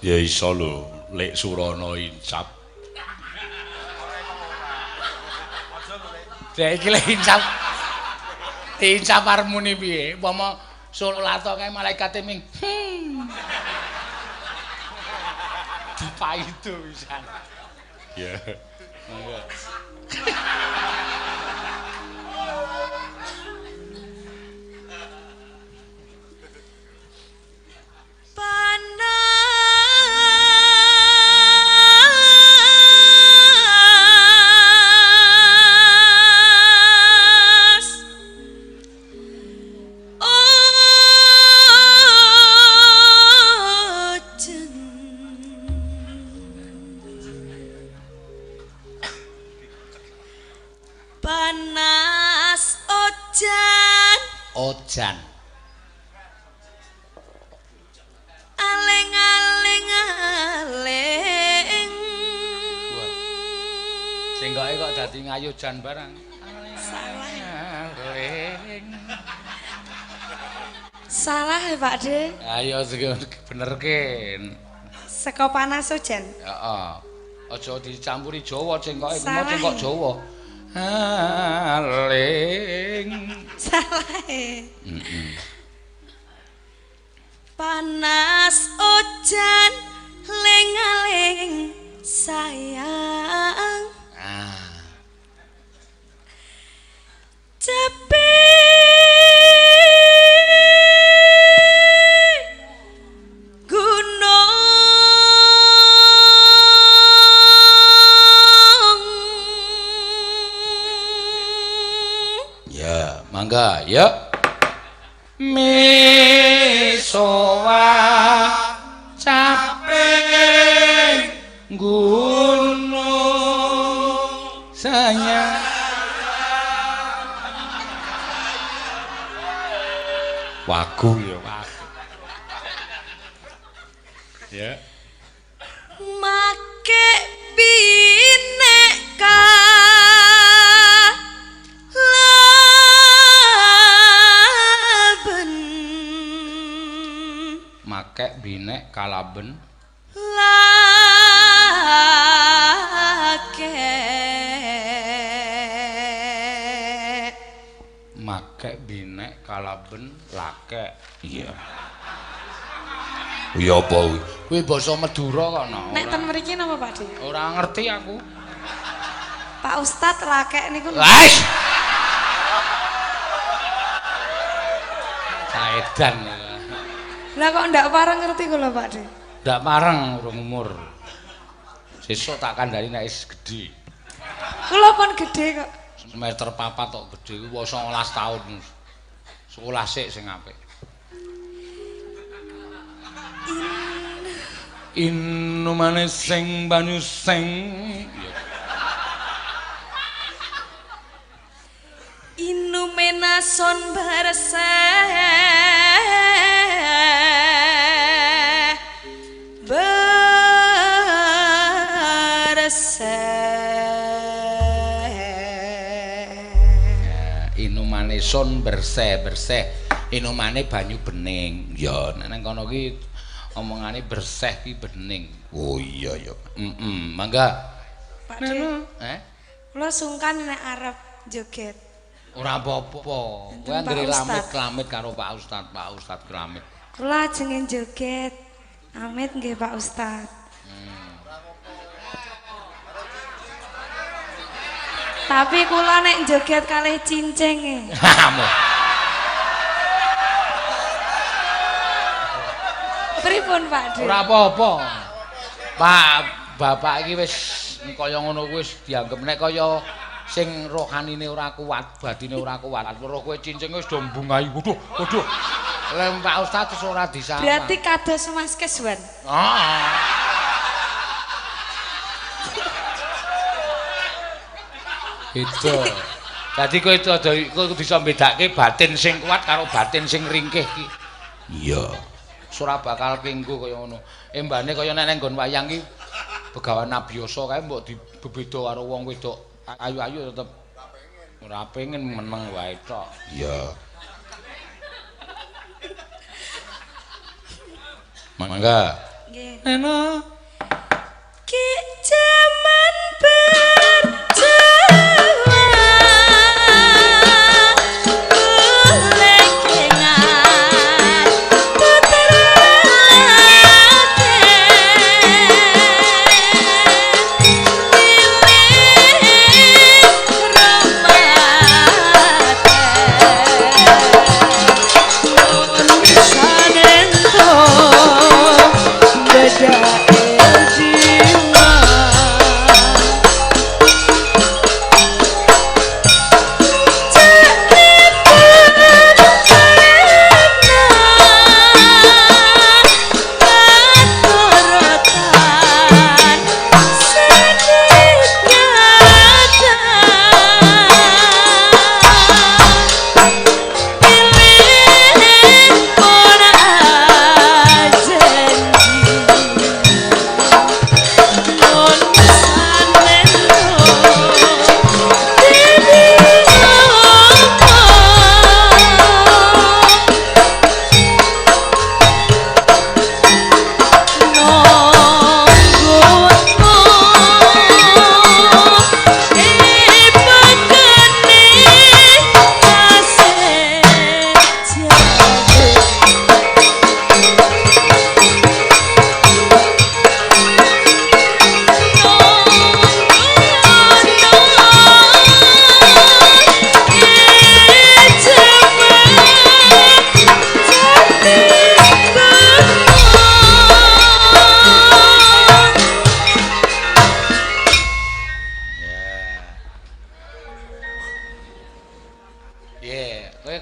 [SPEAKER 1] Ya iso lho, Lek Surana insap. Dek iki lek insap. Insap arep muni piye? Upama salat kae malaikate ming. Dipaido pisan. Ya. Monggo.
[SPEAKER 5] Panas ojan.
[SPEAKER 1] Ojan.
[SPEAKER 5] Aling-aling aling.
[SPEAKER 1] Cengkoke kok dadi ngayu jan barang.
[SPEAKER 5] Salah.
[SPEAKER 1] Aling.
[SPEAKER 5] Salah ya Pak De.
[SPEAKER 1] Ayo benerke.
[SPEAKER 5] Saka panas ojan.
[SPEAKER 1] Heeh. Aja dicampuri Jawa cengkoke, kuwi
[SPEAKER 5] Salah.
[SPEAKER 1] Cengkok Jawa. Aling.
[SPEAKER 5] Salah. Panas ojan ling-aling sayang.
[SPEAKER 1] Ah.
[SPEAKER 5] Cepi gunung.
[SPEAKER 1] Ya, mangga, ya. Misowa caping gunung sayang. Wagu ya, wagu. Ya.
[SPEAKER 5] Make bineka laben.
[SPEAKER 1] Make binek kalaben.
[SPEAKER 5] Lake.
[SPEAKER 1] Make binek kalaben lake. Iya. Iya apa kuwi? Kuwi basa Madura kok no.
[SPEAKER 3] Nek ten mriki napa Pak De?
[SPEAKER 1] Ora ngerti aku.
[SPEAKER 5] Pak Ustadz lakek niku.
[SPEAKER 1] Wes. Saedan.
[SPEAKER 5] Lah kok ndak pareng ngerti kula Pak De?
[SPEAKER 1] Ndak pareng urung umur. Sesuk tak kandhani nek wis gedhe.
[SPEAKER 5] Kula pun gedhe kok.
[SPEAKER 1] Semester 4 kok gedhe kuwi 19 tahun. Sekolah sik sing apik. Inumane sing banyu sing.
[SPEAKER 5] Inumenason berseh berseh.
[SPEAKER 1] Inumane son berseh berseh. Inumane banyu bening. Ya nek nang kono ki omongane berseh ki bening. Oh iya ya. Heeh, mangga.
[SPEAKER 5] Pak De.
[SPEAKER 1] Eh?
[SPEAKER 5] Kula sungkan nek arep joget.
[SPEAKER 1] Ora apa-apa. Kowe anggere lamit-lamit karo Pak Ustad, Pak Ustad kelamit.
[SPEAKER 5] Kula ajenge joget. Amit nggih Pak Ustad. Tapi kula nek joget kalih cincing e. Pripun Pak De?
[SPEAKER 1] Ora apa-apa. Pak, bapak iki wis kaya ngono kuwi wis dianggep nek kaya sing rohanine ora kuat, batine ora kuat. Weruh kowe cincing wis do mbungahi. Waduh, waduh. Lha Pak Ustaz wis ora disama.
[SPEAKER 5] Berarti kados Mas Keswan.
[SPEAKER 1] Heeh. Itu. Dadi kowe kowe bisa mbedake batin sing kuat karo batin sing ringkih iki. Iya. Ora bakal kenggo kaya ngono. Embane kaya nek nang nggon wayang iki Begawan Abiyasa kae mbok dibebeda karo wong wedok ayu-ayu tetep ora pengen meneng wae tok. Iya. Mangga.
[SPEAKER 5] Nggih.
[SPEAKER 1] Neno.
[SPEAKER 5] Ki jaman berjuang lekengan putrake pilih rumate sanento bedake.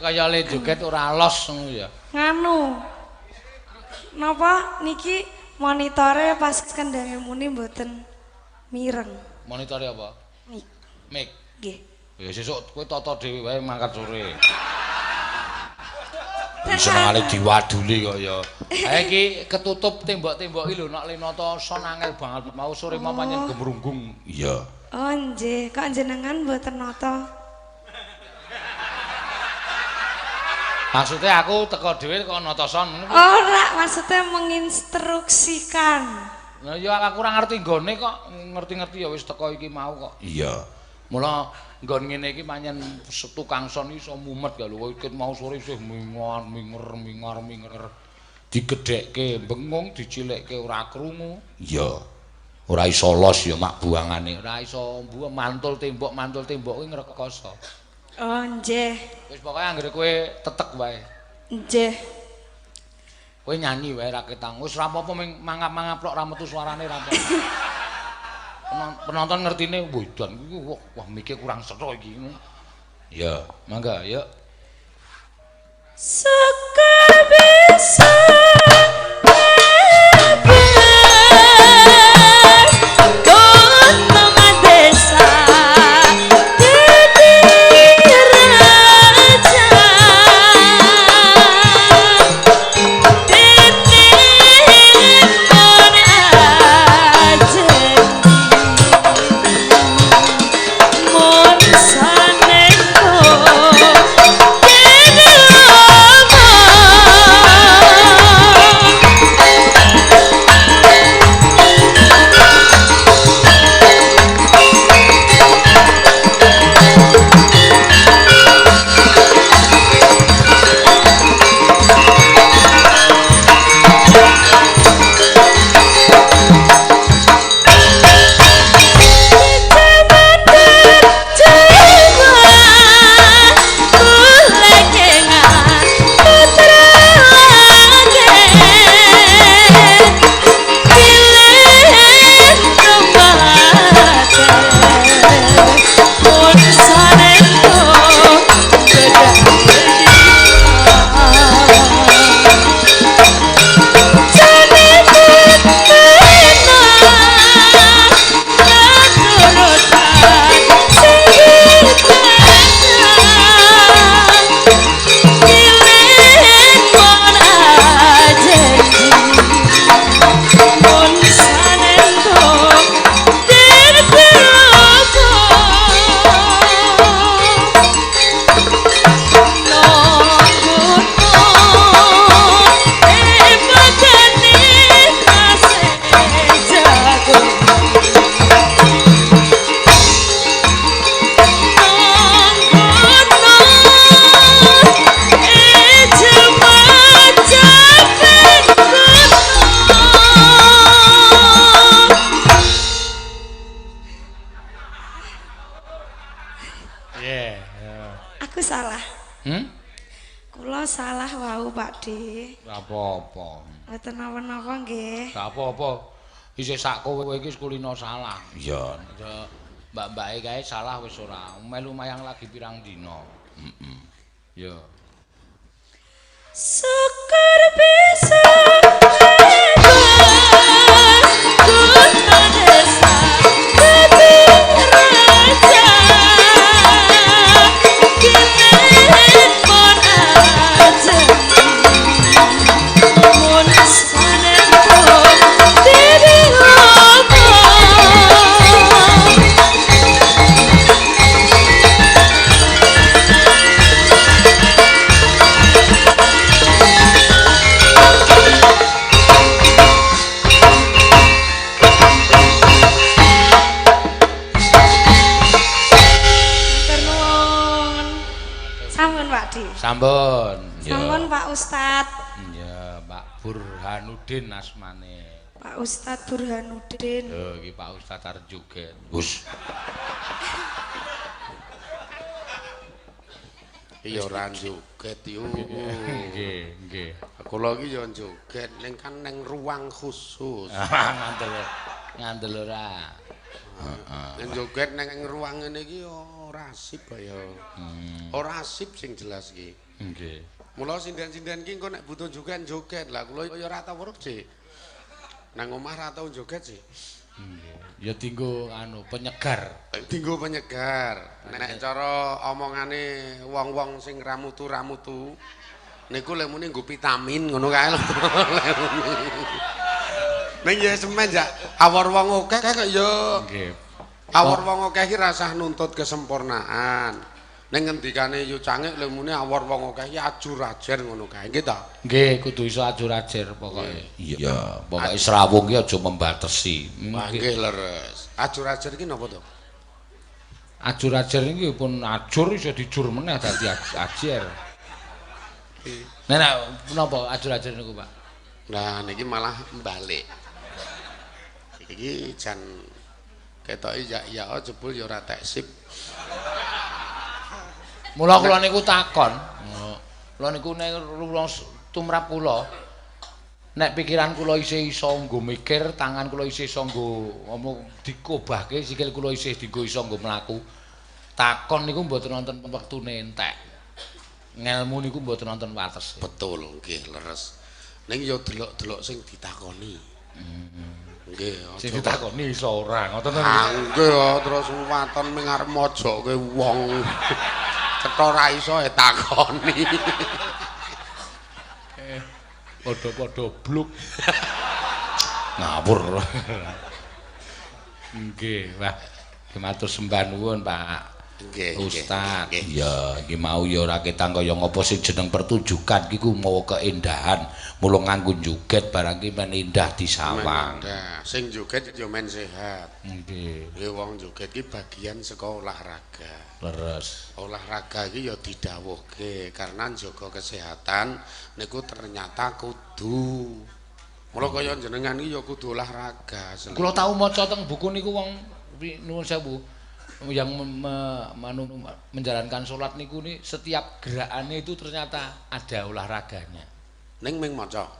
[SPEAKER 1] kaya le joget ora los ngono ya.
[SPEAKER 5] Nganu. Napa niki monitore pas kendhange muni mboten mireng.
[SPEAKER 1] Monitore apa?
[SPEAKER 5] Mic.
[SPEAKER 1] Mic.
[SPEAKER 5] Nggih.
[SPEAKER 1] Ya sesuk kowe tata dhewe wae mangkat sore. Senengane diwaduli kok ya. Ha iki ketutup tembok-tembok iki lho nek le nata son angel banget. Mau sore mau pancen gemrunggung. Iya.
[SPEAKER 5] Oh nggih, kok jenengan mboten nata?
[SPEAKER 1] Maksudnya aku teko dhewe kok nata son ngono.
[SPEAKER 5] Ora, maksudnya menginstruksikan.
[SPEAKER 1] Lah ya aku ora ngerti nggone kok, ngerti-ngerti ya wis teko iki mau kok. Iya. Mula nggon ngene iki pancen tukang son iso mumet ya lho. Iki mau sore isih mingar minger mingar minger. Digedhekke bengung, dicilekke ora krungu. Iya. Ora iso los ya mak buangane. Ora iso mbuang mantul tembok kuwi ngrekoso.
[SPEAKER 5] Oh nggih.
[SPEAKER 1] Wis pokoke anggere kowe tetek wae.
[SPEAKER 5] Nggih.
[SPEAKER 1] Kowe nyanyi wae ra ketang. Wis ora apa-apa ming mangap-mangap tok ra metu suarane ra apa. Penonton ngertine wah dan iki wah mike kurang cetha iki. Ya, mangga yuk.
[SPEAKER 5] Sekar bisa
[SPEAKER 1] Apa-apa.
[SPEAKER 5] Mboten napa-napa nggih.
[SPEAKER 1] Gak apa-apa. Isih sak kowe iki kulino salah. Iya. Mbak-mbake kae salah wis ora. Melu mayang lagi pirang dina. Heeh. Ya.
[SPEAKER 5] Syukur bisa
[SPEAKER 1] Sampun.
[SPEAKER 5] Sampun Pak Ustad.
[SPEAKER 1] Iya, Pak Burhanuddin asmane.
[SPEAKER 5] Pak Ustad Burhanuddin.
[SPEAKER 1] Lho iki Pak Ustad arep joget. Gus.
[SPEAKER 2] Iya ora joget yo.
[SPEAKER 1] Nggih, nggih.
[SPEAKER 2] Kula iki yo joget ning kan ning ruang khusus.
[SPEAKER 1] Ngandel. Ngandel ora.
[SPEAKER 2] Heeh. Joget nang ruang ngene iki ora sip ya. Ora sip sing jelas iki.
[SPEAKER 1] Nggih.
[SPEAKER 2] Mula sinden-sinden iki engko nek butuh joget joget. Lah kula ya ora tau weruh sih. Nang omah ora tau joget sih.
[SPEAKER 1] Nggih. Ya dinggo anu penyegar.
[SPEAKER 2] Dinggo penyegar. Nek cara omongane wong-wong sing ramutu-ramutu niku lek muni nggo vitamin ngono kae lho. Ning ya semen jak awor wong akeh kok ya.
[SPEAKER 1] Nggih.
[SPEAKER 2] Awor wong akeh iki rasah nuntut kesempurnaan. Ning ngendikane Yu Cangik lek muni awor wong akeh iki ajur-ajer ngono kae. Nggih ta?
[SPEAKER 1] Nggih, kudu iso ajur-ajer pokoke. Iya, pokoke srawung ki aja membatesi.
[SPEAKER 2] Nggih leres. Ajur-ajer iki napa to?
[SPEAKER 1] Ajur-ajer iki pun ajur iso dijur meneh dadi ajer. Nek napa ajur-ajer niku, Pak?
[SPEAKER 2] Lah niki malah mbalik. Iki jan ketoke ya ya jebul ya ora tek sip.
[SPEAKER 1] Mula kula niku takon. Kula niku nek tumrap kula nek pikiran kula isih iso nggo mikir, tangan kula isih iso nggo omong dikobahke, sikil kula isih dienggo iso nggo mlaku. Takon niku mboten wonten wektune entek. Ngelmu niku mboten wonten watese.
[SPEAKER 2] Betul, nggih leres. Ning ya delok-delok sing ditakoni. Nggih,
[SPEAKER 1] sing ditakoni iso ora ngoten to.
[SPEAKER 2] Ah nggih terus waton ming arep mojoke wong. Cetha ora iso takoni.
[SPEAKER 1] Padha-padha bluk. Ngawur. Nggih, wah. Matur sembah nuwun, Pak.
[SPEAKER 2] Nggih,
[SPEAKER 1] Ustaz. Iya, iki mau ya ora ketang kaya ngapa sing jeneng pertunjukan iki ku mawa keindahan. Mula nganggo joget barang ki men indah disawang.
[SPEAKER 2] Sing joget ya men sehat.
[SPEAKER 1] Nggih.
[SPEAKER 2] Nggih wong joget ki bagian saka olahraga.
[SPEAKER 1] Leres.
[SPEAKER 2] Olahraga iki ya didhawuhke karena njaga kesehatan niku ternyata kudu. Mula kaya jenengan iki ya kudu olahraga.
[SPEAKER 1] Kula tau maca teng buku niku wong nuwun sewu yang menjalankan sholat niku nih setiap gerakannya itu ternyata ada olahraganya.
[SPEAKER 2] Ning ming maca.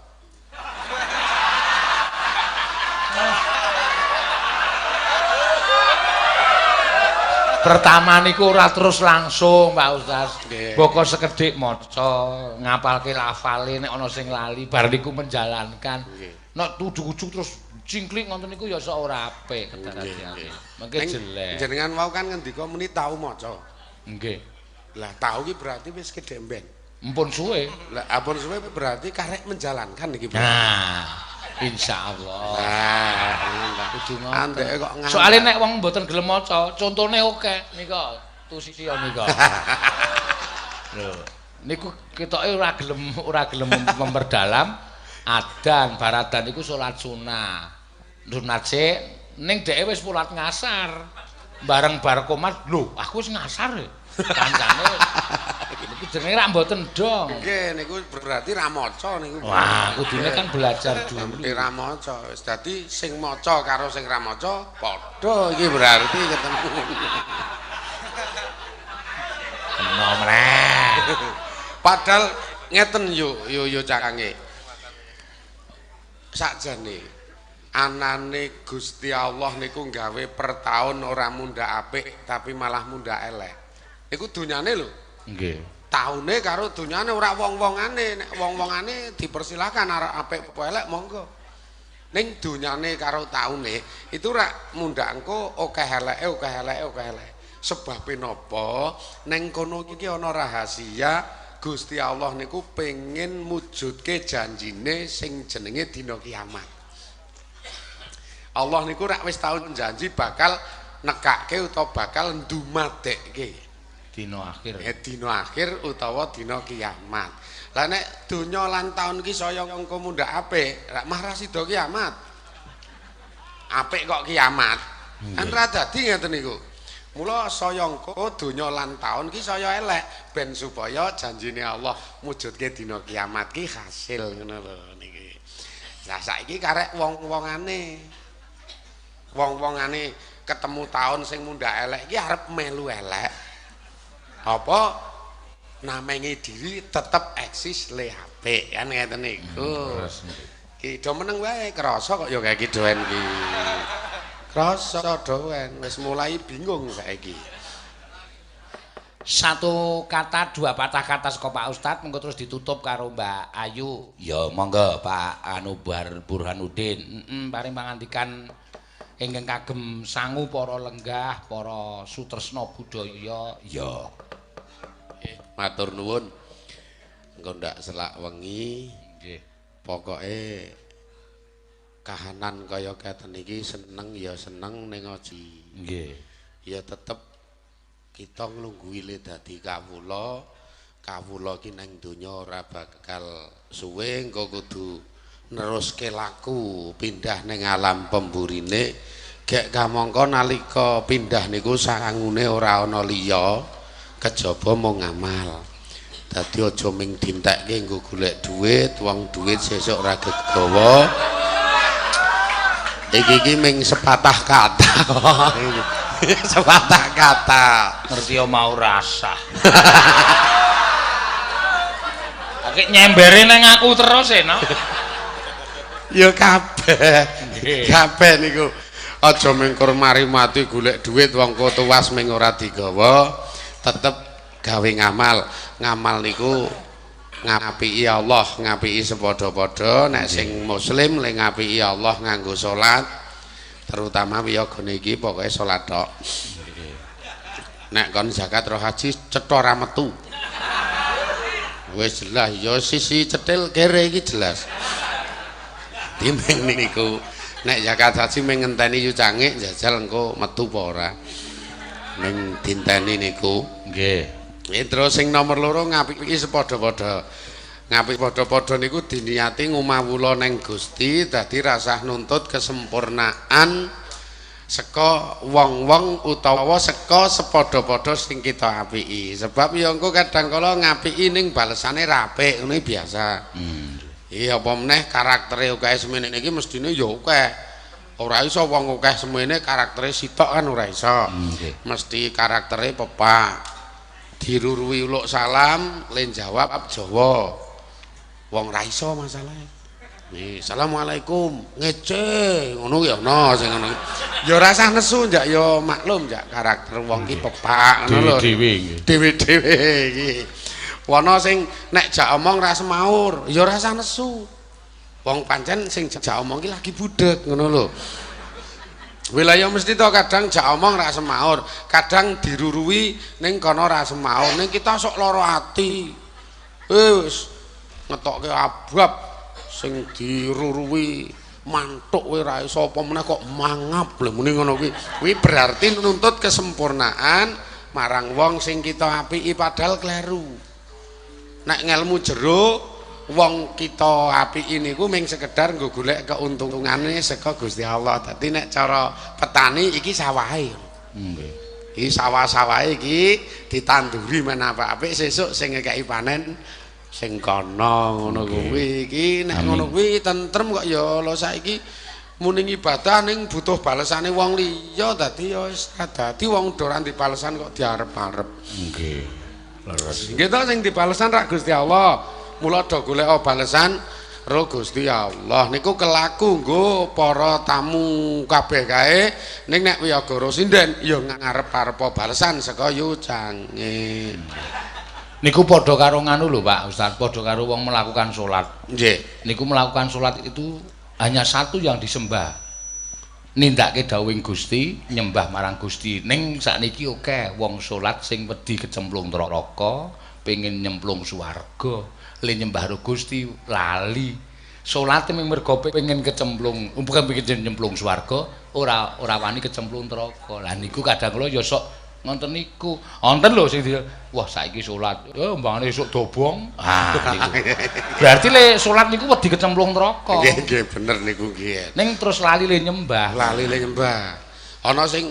[SPEAKER 1] Pertama niku ora terus langsung Pak Ustaz. Boko sekedhik maca, ngapalke lafale nek ana sing lali bar niku menjalankan. Nek ujug-ujug terus cingklik ngoten niku ya sok ora apik kedarane. Mengke jelek.
[SPEAKER 2] Jenengan wau kan ngendika muni tau maca.
[SPEAKER 1] Nggih.
[SPEAKER 2] Lah tau ki berarti wis kedhek mben.
[SPEAKER 1] Empun suwe.
[SPEAKER 2] Lah ampun suwe berarti karek menjalankan niki.
[SPEAKER 1] Nah, insyaallah.
[SPEAKER 2] Nah,
[SPEAKER 1] kudu ngoten.
[SPEAKER 2] Andeke kok ngandhak.
[SPEAKER 1] Soale nek wong mboten gelem maca, contone akeh nika tusisiya nika. Lho, niku ketoke ora gelem memperdalam adan baradan niku salat sunah. Sunat sik ning dheke wis salat ngasar. Bareng bar komat, lho aku wis ngasar e. Kancane niku jenenge rak mboten dong.
[SPEAKER 2] Nggih niku berarti ra maca niku.
[SPEAKER 1] Wah, kudune kan belajar dulu.
[SPEAKER 2] Ra maca. Wis dadi sing maca karo sing ra maca padha iki berarti ketemu.
[SPEAKER 1] Kena meneh.
[SPEAKER 2] Padahal ngeten yo yo yo cakange. Sakjane anane Gusti Allah niku gawe per taun ora mundhak apik tapi malah mundhak elek. Niku dunyane lho.
[SPEAKER 1] Nggih.
[SPEAKER 2] Taune karo dunyane ora wong-wongane, nek wong-wongane dipersilakan arep apik apa elek monggo. Ning dunyane karo taune itu rak mundhak engko akeh eleke, akeh eleke, akeh eleke. Sebabe napa? Ning kono iki ana rahasia Gusti Allah niku pengin mujudke janjine sing jenenge dina kiamat. Allah niku rak wis tau janji bakal nekake utawa bakal ndumadekke
[SPEAKER 1] dina akhir.
[SPEAKER 2] Dina akhir utawa dina kiamat. Lah nek donya lan taun iki saya engko mundhak apik, rak mah ra sida kiamat. Apik kok kiamat. Kan ra dadi ngeten niku. Mula saya engko donya lan taun ki saya elek ben supaya janjine Allah mujudke dina kiamat ki hasil ngono lho niki. Lah saiki karek wong-wongane. Wong-wongane ketemu taun sing mundhak elek iki arep melu elek. Apa namengi diri tetep eksis le apik kan ngeten niku. Ki do meneng wae krasa kok ya kaya ki doen ki. Krasa dowen wis mulai bingung saiki.
[SPEAKER 1] Satu kata dua patah kata saka Pak Ustad mengko terus ditutup karo Mbak Ayu. Ya monggo Pak Anu Burhanuddin. Paring pangandikan ingkang kagem sangu para lenggah, para sutresna budaya. Ya.
[SPEAKER 2] Matur nuwun. Engko ndak selak wengi.
[SPEAKER 1] Nggih.
[SPEAKER 2] Pokoke kahanan kaya keten iki seneng ya seneng ning aja.
[SPEAKER 1] Nggih.
[SPEAKER 2] Ya tetep kita nglungguhi le dadi kawula. Kawula iki nang donya ora bakal suwe, engko kudu neruske laku pindah ning alam pemburine. Gek kamangka nalika pindah niku sangune ora ana liya kejaba mung ngamal. Dadi aja ming dintekke nggo golek dhuwit, wong dhuwit sesuk ora gegawa. Iki iki ming sepatah kata. Sepatah kata.
[SPEAKER 1] Ngerti ya mau rasah. Akeh nyembere nang aku terus enak.
[SPEAKER 2] Ya kabeh. Kabeh niku aja mengkur mari mati golek dhuwit wong tuwas ming ora digawa, tetep gawe ngamal. Ngamal niku ngapiki Allah, ngapiki sepadha-padha. Nek sing muslim le ngapiki Allah nganggo salat, terutama wiyagane iki pokoke salat tok. Nek kon zakat roh haji cetha ora metu. Wis jelas ya sisi cetil kere iki jelas. Dimeng niku nek zakat haji mung ngenteni yu cangik jajal engko metu apa ora. Ning dinteni niku.
[SPEAKER 1] Nggih.
[SPEAKER 2] Terus sing nomor loro ngapiki sepadha-padha. Ngapiki padha-padha niku diniati ngumawula neng Gusti, dadi rasah nuntut kesempurnaan saka wong-wong utawa saka sepadha-padha sing kita apiki. Sebab ya engko kadang kala ngapiki ning balesane ra apik, ngono biasa. Iya apa meneh karaktere akeh semene iki mestine ya akeh. Ora iso wong akeh semene karaktere sitok kan ora iso. Mesti karaktere pepak. Diruruwi uluk salam, len jawab Jawa. Wong ra iso masalahe. Nih, assalamualaikum, ngece, ngono ya ana sing ngono. Ya ora usah nesu njak ya maklum njak karakter wong ki pepak ngono lho.
[SPEAKER 1] Dhewe-dhewe.
[SPEAKER 2] Dhewe-dhewe iki. Ana sing nek jak omong ra semaur, ya ora usah nesu. Wong pancen sing jak omong ki lagi budheg ngono lho. Wilayah mesti to kadang jak omong ra semaur, kadang diruruwi ning kono ra semaur, ning kita sok lara ati. Wis ngetokke abab sing diruruwi mantuk kowe ra iso apa meneh kok mangap lho muni ngono kuwi. Kuwi berarti nuntut kesempurnaan marang wong sing kita apiki padahal kleru. Nek ngelmu jero wong kita apiki niku mung sekedar nggo golek keuntungane saka Gusti Allah. Dadi nek cara petani iki sawahe.
[SPEAKER 1] Nggih.
[SPEAKER 2] Iki sawah-sawahe iki ditanduri men apik-apik sesuk sing ngekeki panen sing kono ngono kuwi. Iki nek ngono kuwi tentrem kok ya lho saiki muni ibadah ning butuh balesane wong liya dadi ya wis dadi wong do ora dibalesan kok diarep-arep.
[SPEAKER 1] Nggih. Leres.
[SPEAKER 2] Nggih to sing dibalesan rak Gusti Allah. Mula do golek balesan ro Gusti Allah niku kelaku nggo para tamu kabeh kae ning nek wiyagara sinden ya ngarep-arep balesan saka yu cange.
[SPEAKER 1] Niku padha karo nganu lho Pak Ustaz, padha karo wong melakukan salat.
[SPEAKER 2] Nggih.
[SPEAKER 1] Niku melakukan salat itu hanya satu yang disembah. Nindakake dawuhing Gusti, nyembah marang Gusti. Ning sakniki akeh wong salat sing wedi kecemplung neraka, pengin nyemplung swarga. Le nyembah karo Gusti lali. Salate mung mergo pengin kecemplung, bukan pengin nyemplung swarga, ora wani kecemplung neraka. Lah niku kadang kula ya sok ngonten niku. Wonten lho sing wah saiki salat, mbangane esuk dobong. Ah niku. Berarti le salat niku wedi kecemplung neraka.
[SPEAKER 2] Nggih, nggih bener niku nggih.
[SPEAKER 1] Ning terus lali le nyembah.
[SPEAKER 2] Lali le nyembah. Ana sing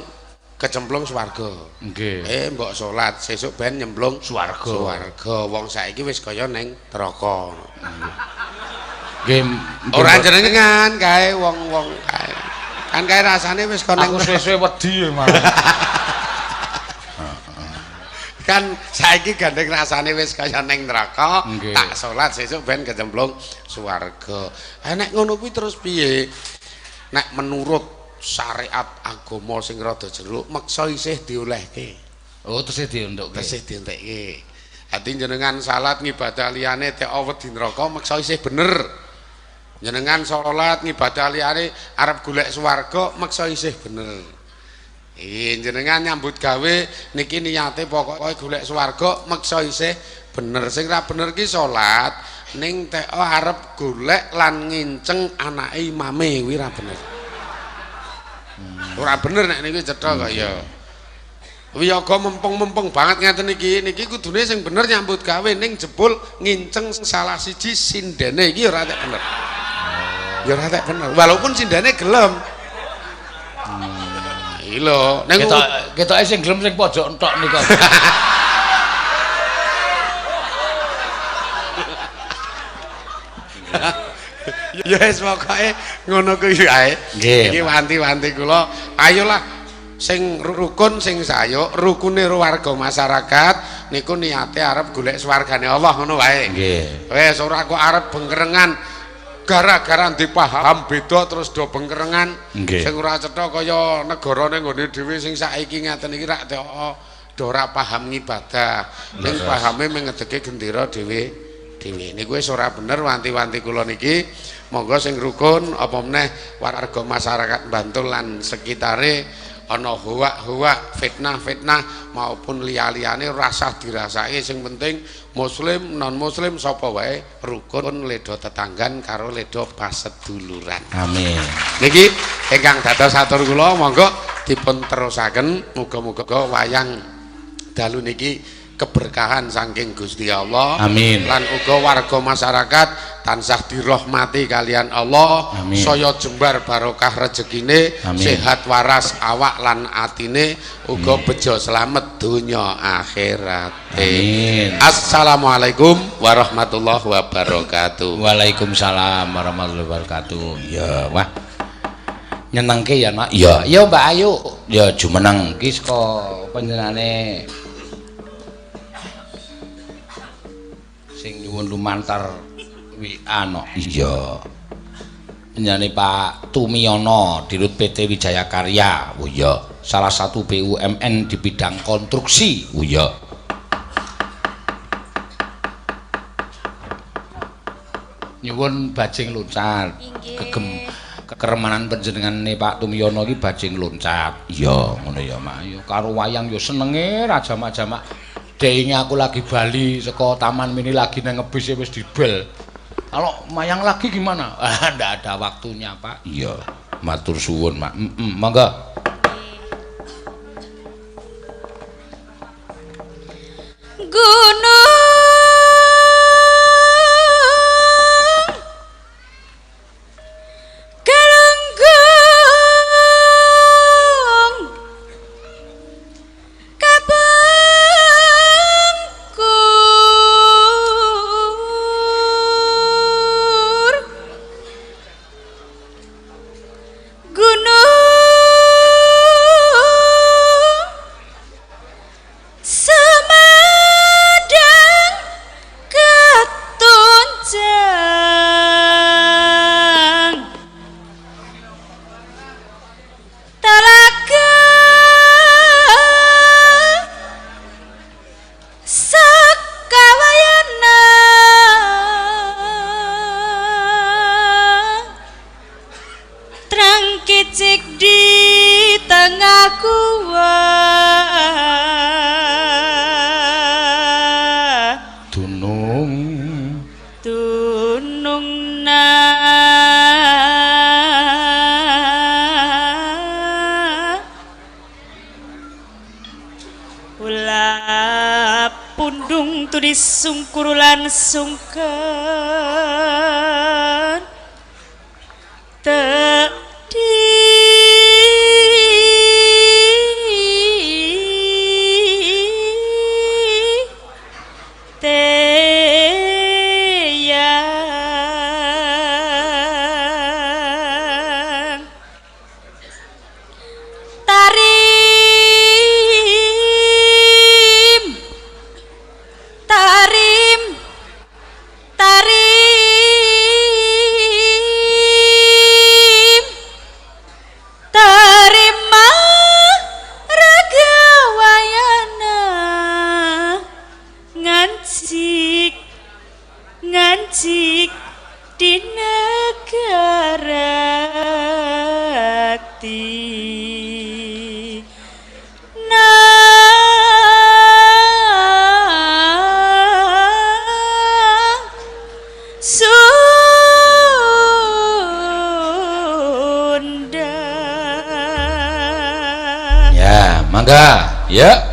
[SPEAKER 2] kecemplung swarga.
[SPEAKER 1] Nggih.
[SPEAKER 2] Mbok salat sesuk ben nyemplung
[SPEAKER 1] swarga.
[SPEAKER 2] Swarga. Wong saiki wis kaya ning neraka.
[SPEAKER 1] Nggih.
[SPEAKER 2] Ora jenengan kae wong-wong kae. Kan kae rasane wis kaya ning
[SPEAKER 1] aku suwe-suwe wedi malah.
[SPEAKER 2] Kan saiki gandeng rasane wis kaya ning neraka, tak salat sesuk ben kecemplung swarga. Ha nek ngono kuwi terus piye? Nek menurut syariat agama sing rada jero meksa isih diolehke.
[SPEAKER 1] Oh, tesih dientukke.
[SPEAKER 2] Tesih dientekke. Ati jenengan salat ngibadah liyane teko wedi neraka meksa isih bener. Jenengan salat ngibadah liyane arep golek swarga meksa isih bener. Jenengan nyambut gawe niki niate pokoke golek swarga meksa isih bener. Sing ra bener ki salat ning teko arep golek lan nginceng anake imame kuwi ra bener. Ora bener nek niki cetha kok ya. Wiyaga mempeng-mempeng banget ngeten iki. Niki kudune sing bener nyambut gawe ning jebul nginceng salah siji sindene iki ora tek bener. Ya ora tek bener. Walaupun sindene gelem. Iki lho, ning
[SPEAKER 1] ketoke sing gelem sing pojok entok nika.
[SPEAKER 2] Ya wis pokoke ngono kuwi ae. Iki wanti-wanti kula, ayolah sing rukun sing sayuk, rukune warga masyarakat niku niate arep golek swargane Allah ngono wae.
[SPEAKER 1] Nggih.
[SPEAKER 2] Wis ora kok arep bengkerengan gara-gara dipaham beda terus do bengkerengan. Sing ora cetha kaya negarane nggone dhewe sing saiki ngaten iki rak do ora paham ngibadah. Ning pahame mengedeke gendera dhewe dhewe. Niku wis ora bener wanti-wanti kula niki. Monggo sing rukun apa meneh warga masyarakat Bantul lan sekitare ana hoak-hoak, fitnah-fitnah maupun liya-liyane rasah dirasake, sing penting muslim non muslim sapa wae rukun ledo tetanggan karo ledo paseduluran.
[SPEAKER 1] Amin.
[SPEAKER 2] Niki ingkang dados atur kula monggo dipun terusaken, muga-muga wayang dalu niki keberkahan saking Gusti Allah.
[SPEAKER 1] Amin.
[SPEAKER 2] Lan uga warga masyarakat tansah dirahmati kalian Allah.
[SPEAKER 1] Amin.
[SPEAKER 2] Saya jembar barokah rezekine, sehat waras awak lan atine, uga bejo slamet donya akhirat.
[SPEAKER 1] Amin.
[SPEAKER 2] Assalamualaikum warahmatullahi wabarakatuh.
[SPEAKER 1] Waalaikumsalam warahmatullahi wabarakatuh. Ya wah, nyenengke ya nak. Ya ya Mbak Ayu. Ya jumeneng iki saka panjenengane sing nyuwun lumantar WA no. Iya. Panjenengane Pak Tumiyono, Dirut PT Wijaya Karya. Oh iya, salah satu BUMN di bidang konstruksi. Oh iya. Nyuwun bajing loncat. Kegem kekeremanan panjenengane Pak Tumiyono iki bajing loncat. Iya, ngono ya, Mak. Ya karo wayang ya senenge ra jamak-jamak. Deinge aku lagi bali saka taman mini lagi nang ngebis wis dibel. Kalau mayang lagi gimana? Ah, ndak ada waktunya, Pak. Iya, matur suwun, Mak. Monggo.
[SPEAKER 5] Gunung Galunggung Kabengkur Gunung Semadang Ketunjang Telaga Sakawayana Trang kicik di tengah gua.
[SPEAKER 1] Dunung
[SPEAKER 5] Dunung na Ula pundung tulis sungkurulan sungkan Tek di teyang Tarim tarim tarim
[SPEAKER 1] Mangga. Ya.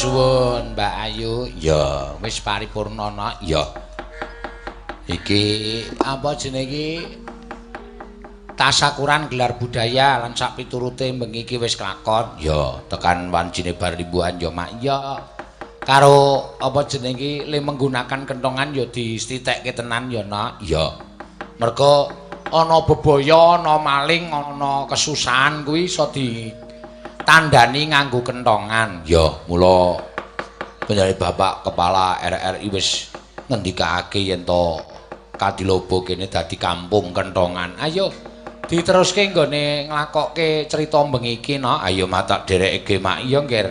[SPEAKER 1] suwun Mbak Ayu. Ya, wis paripurna nak. Ya. Iki apa jenenge iki? Tasakuran gelar budaya lan sak piturute bengi iki wis kelakon. Ya, tekan wancine bar limbuhan ya Mak. Ya. Karo apa jenenge iki le menggunakan kentongan ya distitekke tenan ya nak. Ya. Mergo ana bebaya, ana maling, ana kesusahan kuwi iso ditandani nganggo kentongan. Ya, mula penjare Bapak Kepala RRI wis ngendikake yen to Kadilobo kene dadi kampung kentongan. Ayo diteruske nggone nglakokke crita bengi iki no. Ayo matak dherekake Mak. Iya, Ngger.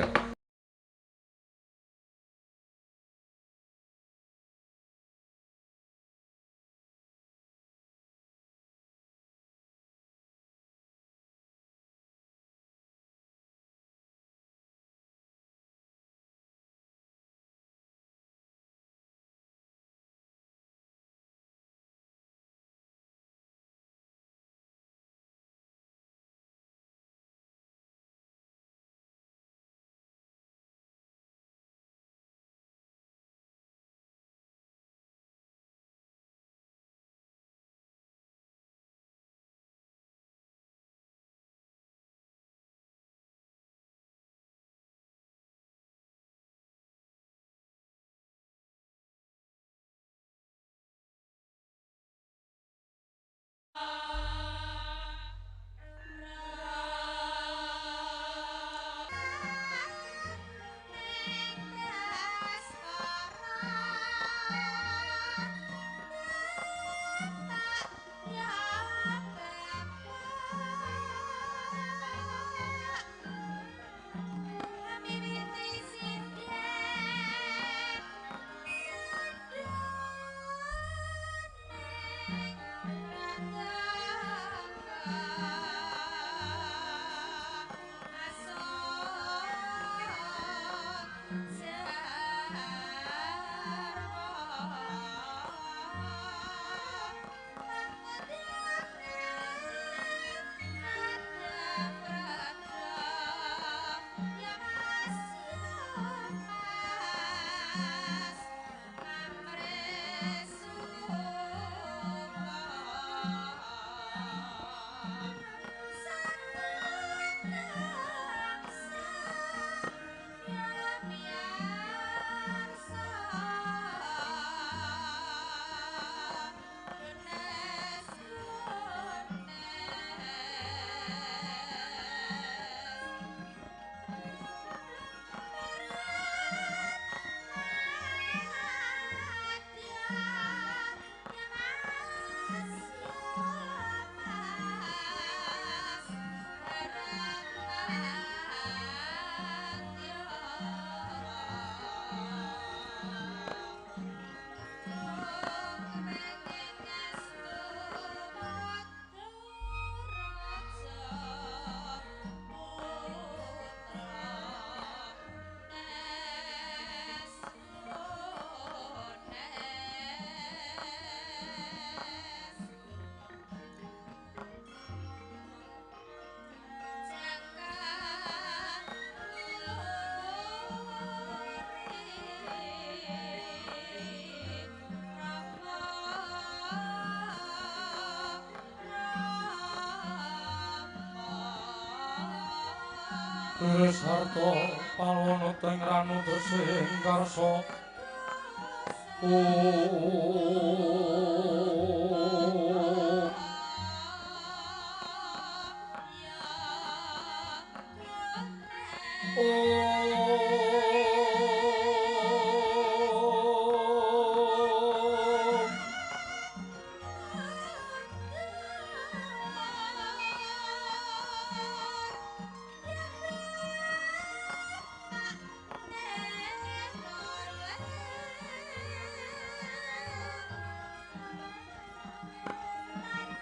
[SPEAKER 6] Sarta palono teng ranu desing karsa.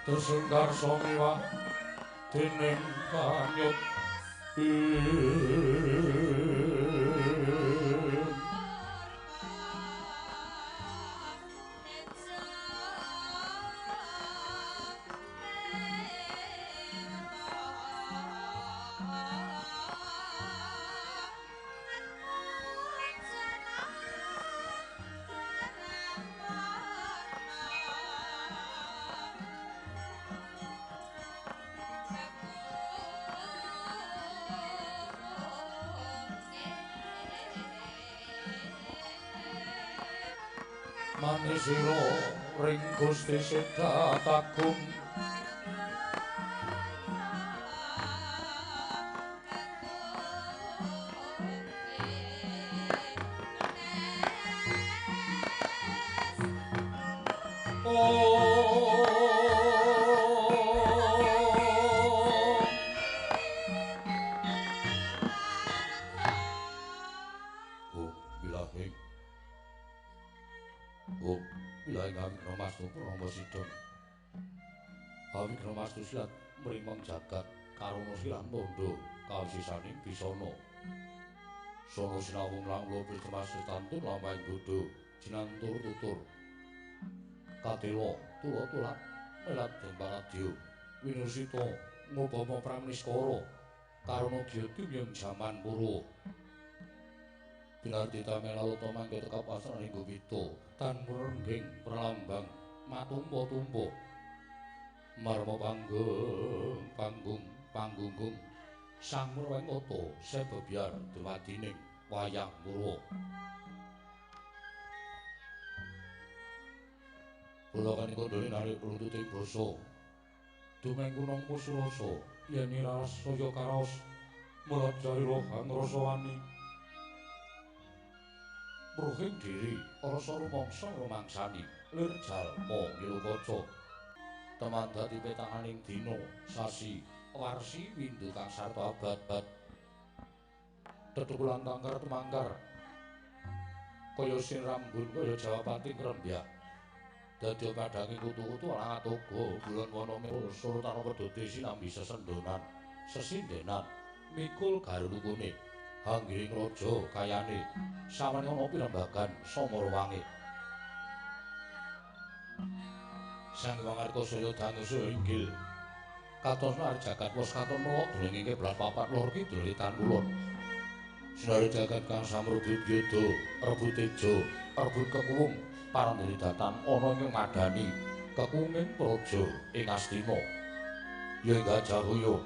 [SPEAKER 6] Desing karsa miwah dening kanyut Manisira ring Gusti Siddhatagung.
[SPEAKER 1] Awikramastu silat mrimeng jagat karana silan tondo kawisisaning bisana. Sono sinawung lang lopil temasih tantun lampahing bodho jinantur tutur. Katela tula tulak melat den paradya winursita ngupama pramniskara karana gyati ing jaman purwa. Binarti tamelalata mangke tekap asraning gupita tan mrengging pralambang matumpa-tumpa. Marma panggung panggung panggunggung sang murwengkata sebebyar dumadining wayang purwa. Kula kandhane narik runtuting basa dumeng gunung musurasa yen iraos saya karaos mula jari rohang rasa wani mruhing diri rasa rumangsa rumangsani lir jalma ngilukaca teman dadi petanganing dina sasi warsi windu kang sarta abad-abad tetukulan tangkar tumangkar kaya sin rambun kaya jawapati ngrembyak dadi padangi kutu-kutu alat uga bulan wana surutana pedhote sinambi sesendonan sesindenan mikul garulukune hanggiring raja kayane sawane ana pirembagan samarawange. Sang Wangarka saya dangu saya inggil katon jagat wos katon melok dulenging kiblat papat lor kidul wetan kulon. Sinari jagat kang samrubut yudha rebut teja rebut kekuwung parandene datan ana ing madani kekunging praja ing Astina ya ing Gajahaya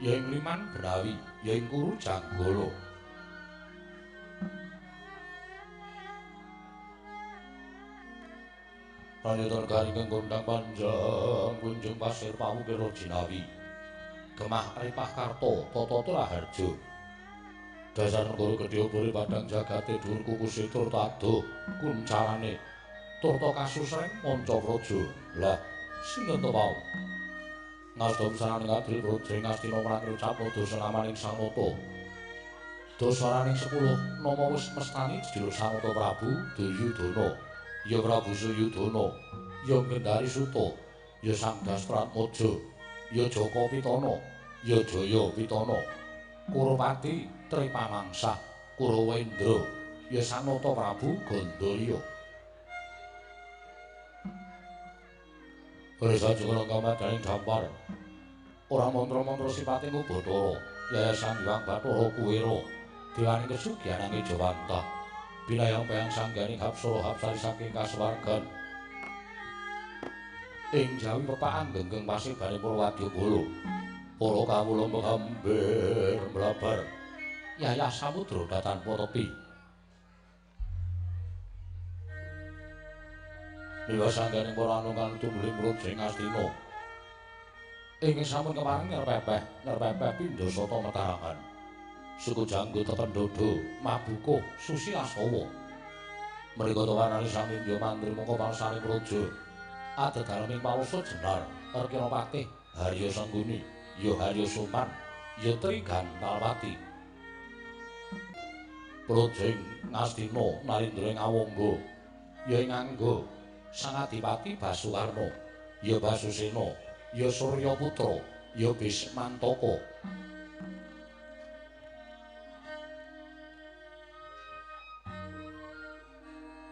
[SPEAKER 1] ya ing Liman Benawi ya ing Kuru Janggala. Pranita garing kondang panjang kunjung pasir pawukira jinawi gemah ripah karta tata raharja dasar negara gedhe obore padang jagate dhuwur kukuse tur taduh kuncarane turta kasusreng manca praja. Lah sinten to wau ngasta pisanan adil praja ing Astina marang ucap dosa namaning Sanata dosaraning 10 nama wis mestani jejuluk Sanata Prabu Duryudana ya Prabu Suyudana ya Gendari Suta ya Sang Dastratmaja ya Jaka Pitana ya Jaya Pitana Kurupati Tripamangsa Kurawendra ya Sanata Prabu Gandariya. Resa jengkara kamadaning dampar ora mantra-mantra sipate Bathara Yayasan Hyang Bathara Kuwera dewaning kesugihanange Jawantah binayang payang sangganing hapsara hapsari saking kasuwargan ing jawi pepakan genggeng pasibane Purwadyabala para kawula mehambir mlabar yayah samudra tanpa tepi. Dewa sangganing para anu kang tumbuh praja ing Astina ing sampun kepareng nyerpepeh nyerpepeh pindha sata metarangan suku janggut tepen dodo mabukuh susi asawa mriko tawanane sang Indya mantri mangka parsane praja adedalem ing pawasa jenar Arkina Patih Harya Sangguni ya Harya Suman ya Trigantalpati praja ing Ngastina Narendra ing Awangga ya ing Angga Sang Adipati Basukarna ya Basusena ya Suryaputra ya Bismantaka.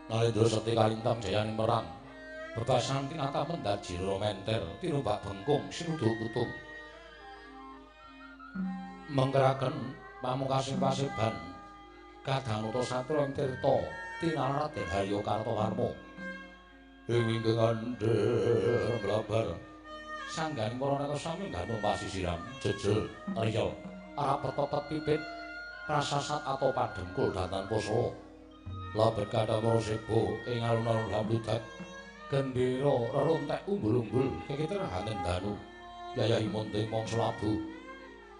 [SPEAKER 1] Narendra Seti kalintang jayaning perang bebasan tinata mendar jira menter tirumbak bengkung sinuduh kutung mengkeraken pamungkasing paseban kadanata satria ing tirta tinalar Raden Harya Kartawarma ing wingking andher mlabar sangganing para nata sami ngganung pasisiran jejel riyel rapet pepet pipit prasasat atau padengkul datan pusaka. Labet kathah para sebo ing alun-alun lambludak gendera rerontek umbul-umbul kekiter hanten danu yayahi monte mangsa labu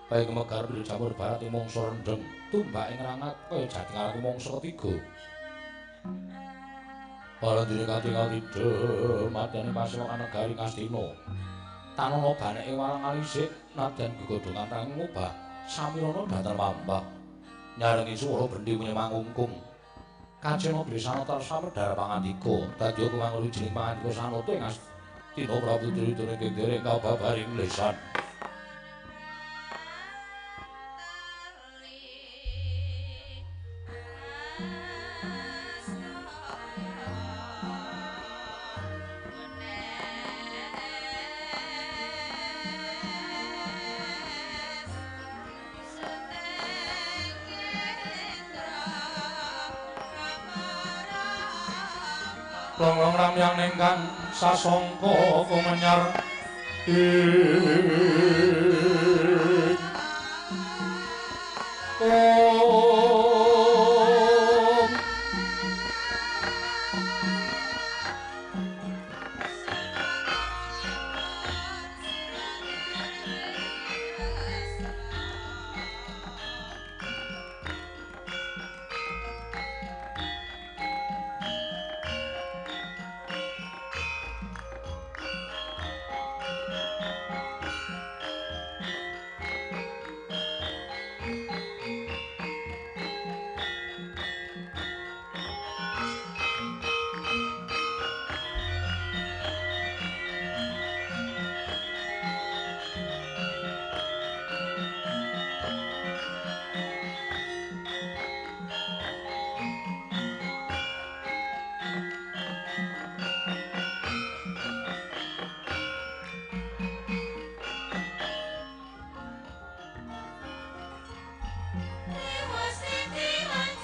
[SPEAKER 1] kaya kemegar jamur barat ing mangsa rendheng tumbak ing rangat kaya jati ngarep mangsa ketiga. Para dene katingal tidhe madane pasewokan negari Ngastina tanana baneke walang alisik nadyan gegodhongan kang ngubah samirana dhateng mambah nyarengi swara bendi mangungkung kacena beli sanata samedhar pangandika dadi kuwang wijining pangandika sanata ing Astina Prabu Duryudana ing dereng kababaring lesan.
[SPEAKER 6] Longlong ramyang ingkang sasongko kumenyar